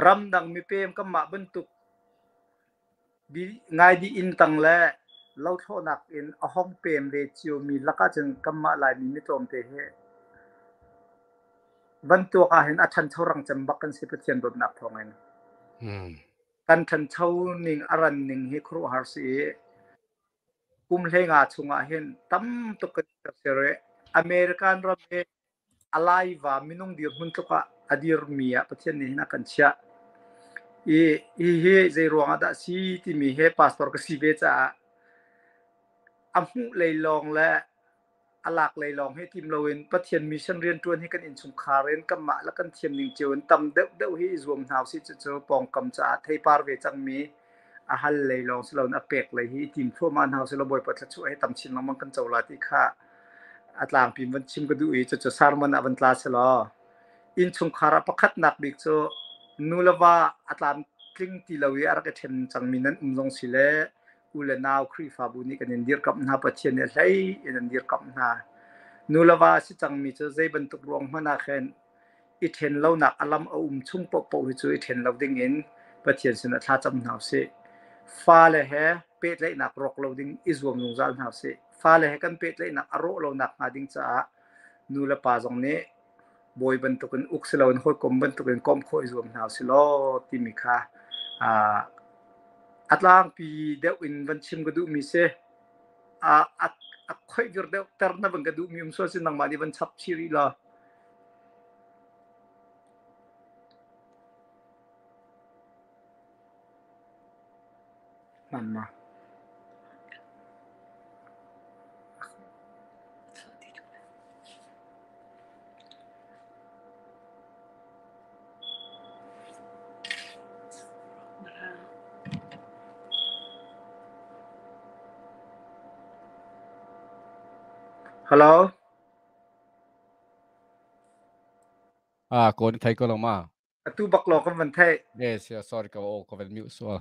ramdang mipem kanmah bantuk ngaidih inn tang le lothlawhnak in a hong pem ve ciomi lakah cun kanmah Laimi mitlawmte hi van tuak ahhin a ṭhancho rang cem bak kan si Pathian dawtnak thawngin. Kan ṭhancho ning a ran ning hi khuaruahhar si i kum 15 chungah hin tam tuk kan ser i American ram hi a laiva minung dirhmun tluk ah a dirmi ah Pathian nih hin a kan chiah. I hihi zei ruang ah dah si timi he pastor ka si ve caah a hmuh lei lawng le a lak lei lawng hi tim loin Pathian mission rianṭuan hi kan innchungkhar in kanmah le kan thiam ning cio in tam deuhdeuh hi i zuam hna usih. Cucu pawngkam caah theipar ve cangmi a hal lei lawng si loin a pek lei hi i tim thluahmah hna usih law Bawipa thluachuah hi tam chin lengmang kan co lai ti kha a tlangpi in van chim ka duh i cucu sermon ah van tla selaw innchungkhar ah pakhatnak bik cu nu le va a tlamtling ti lo i a rak i ṭhen cangmi nan um zong si le u le nau Khrihfabu nih kan in dirkamh hna Pathian nih a hlei in an dirkamh hna. Nu le va a si cangmi cu zei bantuk ruang hmanh ah khin i ṭhen lonak a lam a um chung paohpaoh hi cu i ṭhen lo ding in Pathian sinah thlacam hna usih. Fale he pehtlaihnak rawk lo ding i zuam zungzal hna usih. Fale he kan pehtlaihnak a rawh lo nakhnga ding caah nu le pa zong nih bawi bantukin uk si loin hawikom bantukin komh khawh i zuam hna usih law timi kha a tlangpi deuh in van chim ka duhmi si. A khoih vir deuh ter na van ka duhmi um sual si nangmah nih van chap chih rih law. Hman ma? Hello. Ah, ko na thei ko lo ma? Atu bak law kan van theih. Yes, yeah, sorry ka o ka van mute sual.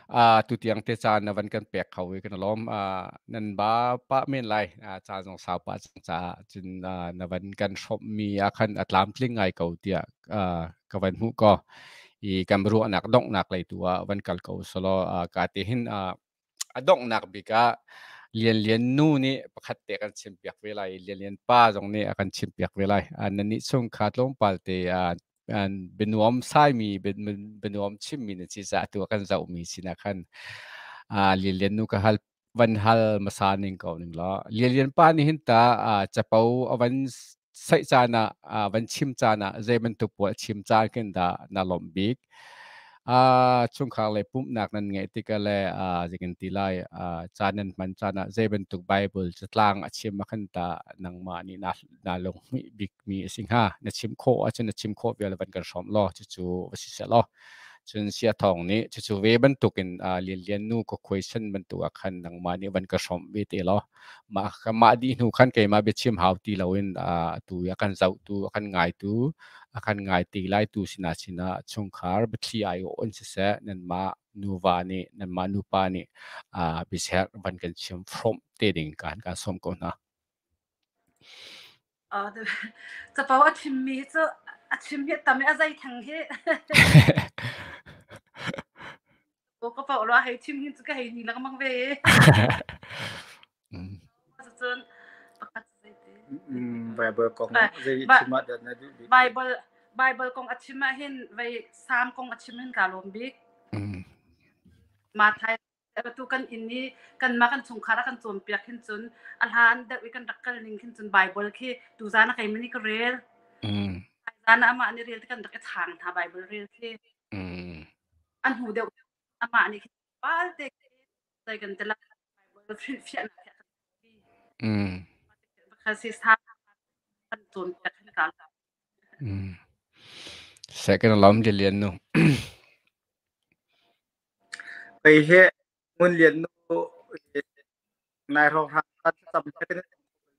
Ah, tu tiang te caan na van kan pek kho i kan lawm. Ah, nan ba pa men lai. Ah, caan zong sau pa cang caah cun na van kan hrawmh mi ah khan a tlamtling ngai ko tiah ka van hmuh ko. I kan ruahnak donghnak lei tu ah van kal ko selaw ka ti hin a donghnak bik ah Lian Lian nu nih pakhat te kan chimpiak ve lai i Lian Lian pa zong nih a kan chimpiak ve lai. Nannih chung kha tlawmpal te an bianuam saimi bianuam chimmi na si caah atu ah kan zohmi sinah khan Lian Lian nu ka hal van hal hmasa ning ko ning law Lian Lian pa nih hin ta capo a van saih caan ah van chim caan ah zei bantuk pawl a chim caan khin dah na lawmh bik? Chungkhar le pumhnak nan ngeih tikah le zeikan ti lai, caan nan hman caan ah zei bantuk Bible catlang a chim ah khan ta nangmah nih na lunghmuih bikmi a si hnga? Na chim khawh ahcun na chim khawh vial van kan hrawmh law, cucu va si seh law. Cun Sia Thawng nih cucu ve bantukin Lianlian nu ka khuaisan bantuk ah khan nangmah nih van ka hrawmh ve te law. Mah mah dih hnu khan keimah biachim hau ti loin atu i a kan zohtu, a kan ngaitu, a kan ngai ti laitu sinah sinah chungkhar biathli aiawh in siseh, nanmah nuva nih, nanmah nupa nih biaherh van kan chim hrawmh te ding kan kan sawm ko hna. Capo a chimmi cu a chim hi tam i a zei theng hi. Ka paoh lo a hei chim hin cu ka hei ni lengmang ve. Cucun pakhat zeiti. Bible kong zei chim ah dah na duh bik? Bible Bible kong a chim ah hin vei Psalm kong a chim hin ka lawm bik. Mathai tu kan inn i kanmah kan chungkhar a kan cawnpiak hin cun a hlan deuh i kan rak kal ning khin cun Bible khi tuzan a keimah nih ka rel. Zan ah amah nih rel ti kan rak i chang hna Bible rel khi. An hnu deuh amah nih khin palte zei kan ti la Bible hrilhfiahnak he a kan Pakhat si sa kan cawnpiak hin ka Seh kan lawm lian nu. Kei he Ngun Lian nu nai hrawnghrang kan cam he kan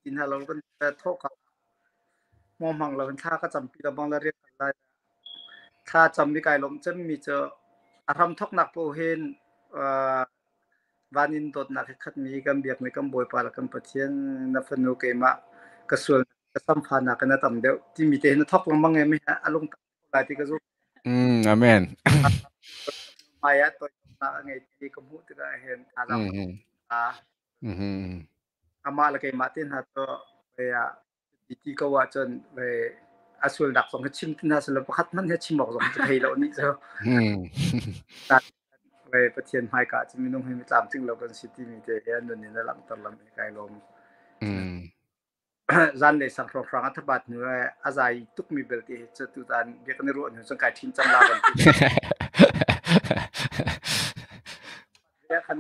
tin hna lo kan thawh ka mo hmang lo thla ka campi lo bang la rian kan lai thla cam mi kai lawm cem mi cu a hram thoknak po hin van in dawtnak he khat mi kan biak mi kan Bawipa le kan Pathian na fanu keimah ka sual ka samfa nak in a tam deuh timi te hin a thok lengmang em hi a lung lai ti ka zum. Amen. Hmai ah toidornak a ngei ti ka hmuh tikah hin thazaang a amah le keimah te hna cu ti ti ko ahcun a sualnak zong hi chim ti hna selaw pakhat hmanh hi chim awk zong cu thei lo nih cu. Pathian hmaika cu minung hi mi tlamtling lo kan si timi te hi an nun in a langhter lam i kai lawm. Zanlei sang hrawnghrang a thabat hnu i a zai tukmi belte hi cu tutan bia kan i ruah hnu cun kai ṭhin cang la kan ti. Khan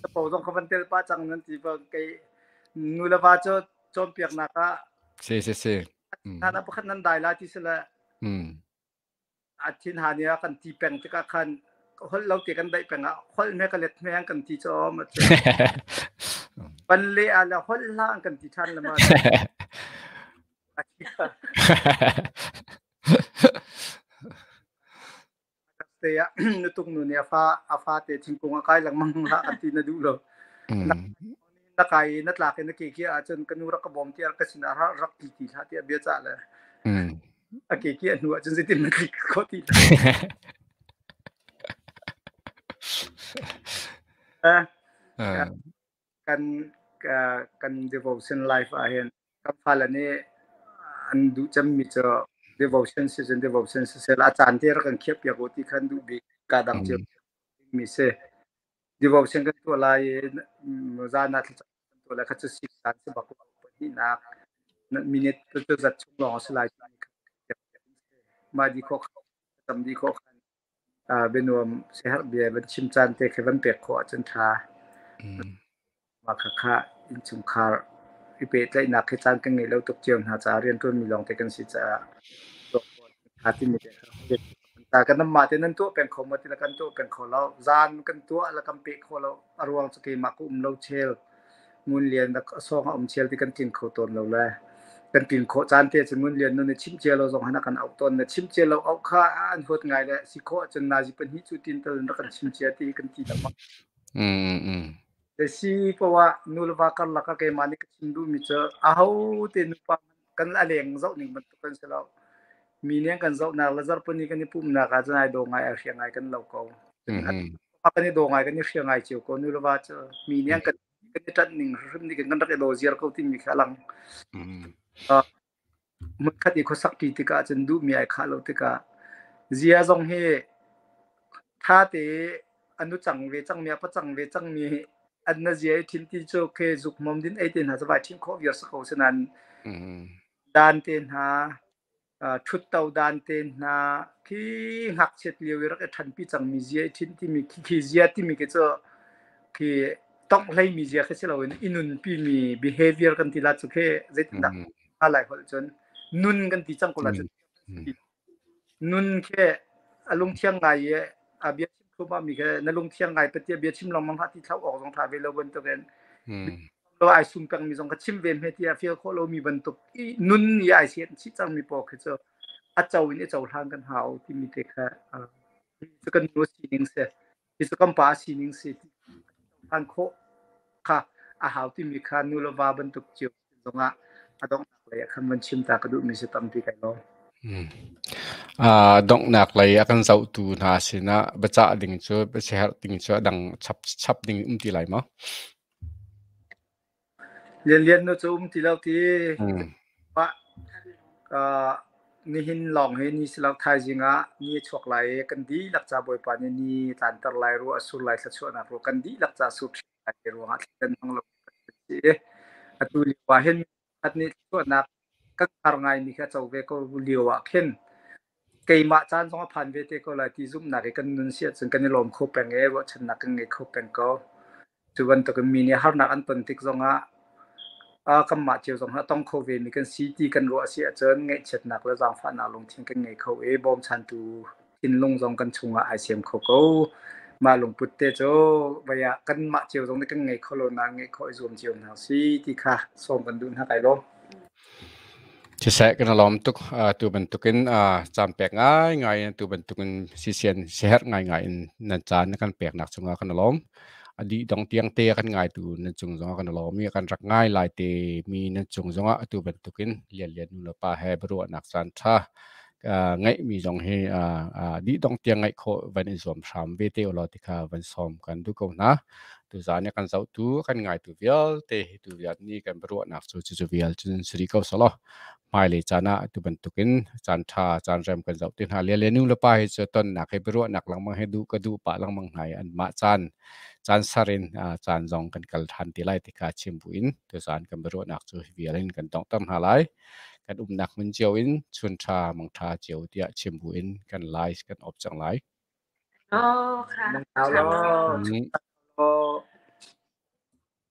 capo zong kha van tel pah cang nan ti ba kei nu le va cu cawnpiaknak ah Si si si. Hna pakhat nan dai la ti sila a thin ha nih a kan ti peng tikah khan holh lo te kan daih peng ah holh me ka let me an kan ti chom a pan le a la holh hla an kan ti than le ma. Te ah nutuk nu nih a fa te thingkung a kai lengmang la an ti na duh lo na kai na tlak in na ke ki ahcun ka nu rak ka bawm tiah ka sinah rak ti ti hlah tiah bia cah le a ke ki a hnu ahcun zeitin na tlik khawh ti. Kan kan devotion life ah hin kan fale nih an duh cemmi cu devotion si cun devotion siseh a caan te rak kan khiah piak u ti khan duh bik ka dang cio mi si. Devotion kan tuah lai i zan ah thlacam kan tuah lai kha cu si caan si bak lo. Pahnihnak minute cu zat chung lawng a si lai. Mah di khawh tam di khawh khan bianuam siaherh bia van chim caan te khi van pek khawh ahcun ṭha. Mah khakha innchungkhar i pehtlaihnak hi caan kan ngei lo tuk cio hna caah rianṭuanmi lawngte kan si caah ṭha timi te kha kan mah te nan tuah peng kho maw ti le kan tuah peng kho lo. Zan kan tuah le kan peh kho lo. A ruang cu keimah ka um lo chel. Ngun Lian a sawng a um chel ti kan tling kho tawn lo le kan tlin khawh caan te cu Ngun Lian nu nih chimh cia lo zong han a kan auh tawn. Na chimh cia lo auh kha an huat ngai le si khawh ahcun nazi pahnih cu tin tal in rak kan chim cia ti kan ti lengmang. Si poah nu le va karlak ah keimah nih ka chim duhmi cu aho te nupa kan a leng zoh ning bantuk kan si lo. Mi nih an kan zohnak le zarhpini kan i pumhnak ah cun ai daw ngai ai hria ngai kan lo ko. Kan i daw ngai kan i hria ngai cio ko nu le va cu mi nih an kan kan i ṭanh ning hrim nih kan rak i daw ziar ko timi kha a lang. Hmunkhat i khuasak ṭi tikah cun duhmi ai khah lo tikah zia zong hi ṭha te a nu cang ve cangmi a pacang ve cangmi an na zia i ṭhin ti cu ke zuk hmom din ei te hna cu vai ṭhin khawh viar si ko sinain dan te hna. Ṭhutto dan te hna khi ngakchiat lio i rak i ṭhanpi cangmi zia i ṭhinh timi khi zia timi khi cu khi tonghleimi zia khi si loin i nunpimi behavior kan ti la cu khi zeitindah lai holh cun nun kan ti cang ko la cu. Nun khi a lungthiang ngai i a bia chim thluahmah mi khi na lungthiang ngai patia bia chim lengmang hlah ti thlauh awk zong ṭha ve lo bantukin lo ai sum pengmi zong ka chim ve hme tiah feel khawh lomi bantuk i nun i ai sian chih cangmi pawl khi cu a co in i cohlan kan hau timi te kha cu kan nu sining si hi cu kan pa sining si cohlan khawh kha a hau timi kha nu le va bantuk cio zongah a donghnak lei ah khan van chim ta ka duhmi si tampi kai lawm. Donghnak lei a kan zohtu hna sinah biacah ding cu biasiherh ding cu a dang chap chap ding um ti lai maw? Lianlian nu cu um ti lo ti. Nihin lawng hi ni si lo thaizing ah ni a chuak lai i kan dihlak ca Bawipa nih ni tlanter lai ruah a sur lai thluachuahnak ruah kan dihlak ca sur ṭhin lai ti ruangah thlen hmang lo kan si i atu lio ah hin khat nih thluachuahnak kan har ngaimi kha co ve ko lio ah khin keimah caan zong a phan ve te ko lai ti zumhnak i kan nun si ahcun kan i lawm kho peng i ruahchannak kan ngei kho peng ko. Cu bantukin mi nih harnak an ton tik zongah kanmah cio zong a tong kho vemi kan si ti kan ruah a si ahcun ngaihchiatnak le zaangfahnak lungthin kan ngei kho i bawmchantu thinlung zong kan chungah ai sem kho ko. Mah lungput te cu vei ah kanmah cio zong nih kan ngei kho lo nain ngeih khawh i zuam cio hna si ti kha sawm kan duh hna kai lawm. Siseh kan i lawm tuk. Tu bantukin caan pek ngaingai in tu bantukin sisian siaherh ngaingai in nan caan na kan peknak cungah kan i lawm. A dih dong tiang te a kan ngaitu nan cung zongah kan i lawm i kan rak ngai lai te mi nan cung zongah atu bantukin lianlian nu le pa he biaruahnak caan ṭha ngeihmi zong hi dih dong tiang ngaih khawh van i zuam hram ve te ulaw ti kha van sawm kan duh ko hna. Tuzaan i kan zohtu kan ngaitu vialte hi tu vial ni kan biaruahnak cu cucu vial cun si rih ko selaw hmailei caan ah tu bantukin caan ṭha caan rem kan zoh ti hna. Le le nu le pa hi cu tonnak hi biaruahnak lengmang hi duh ka duh pah lengmang hna i anmah caan caan sar in caan zong kan kal ṭhan ti lai ti kha chim buin tuzaan kan biaruahnak cu hi vial in kan donghter hna lai. Kan umnak hmun cio in chun ṭha mang ṭha cio tiah chim buin kan lai kan op cang lai. Oh, kha. Mang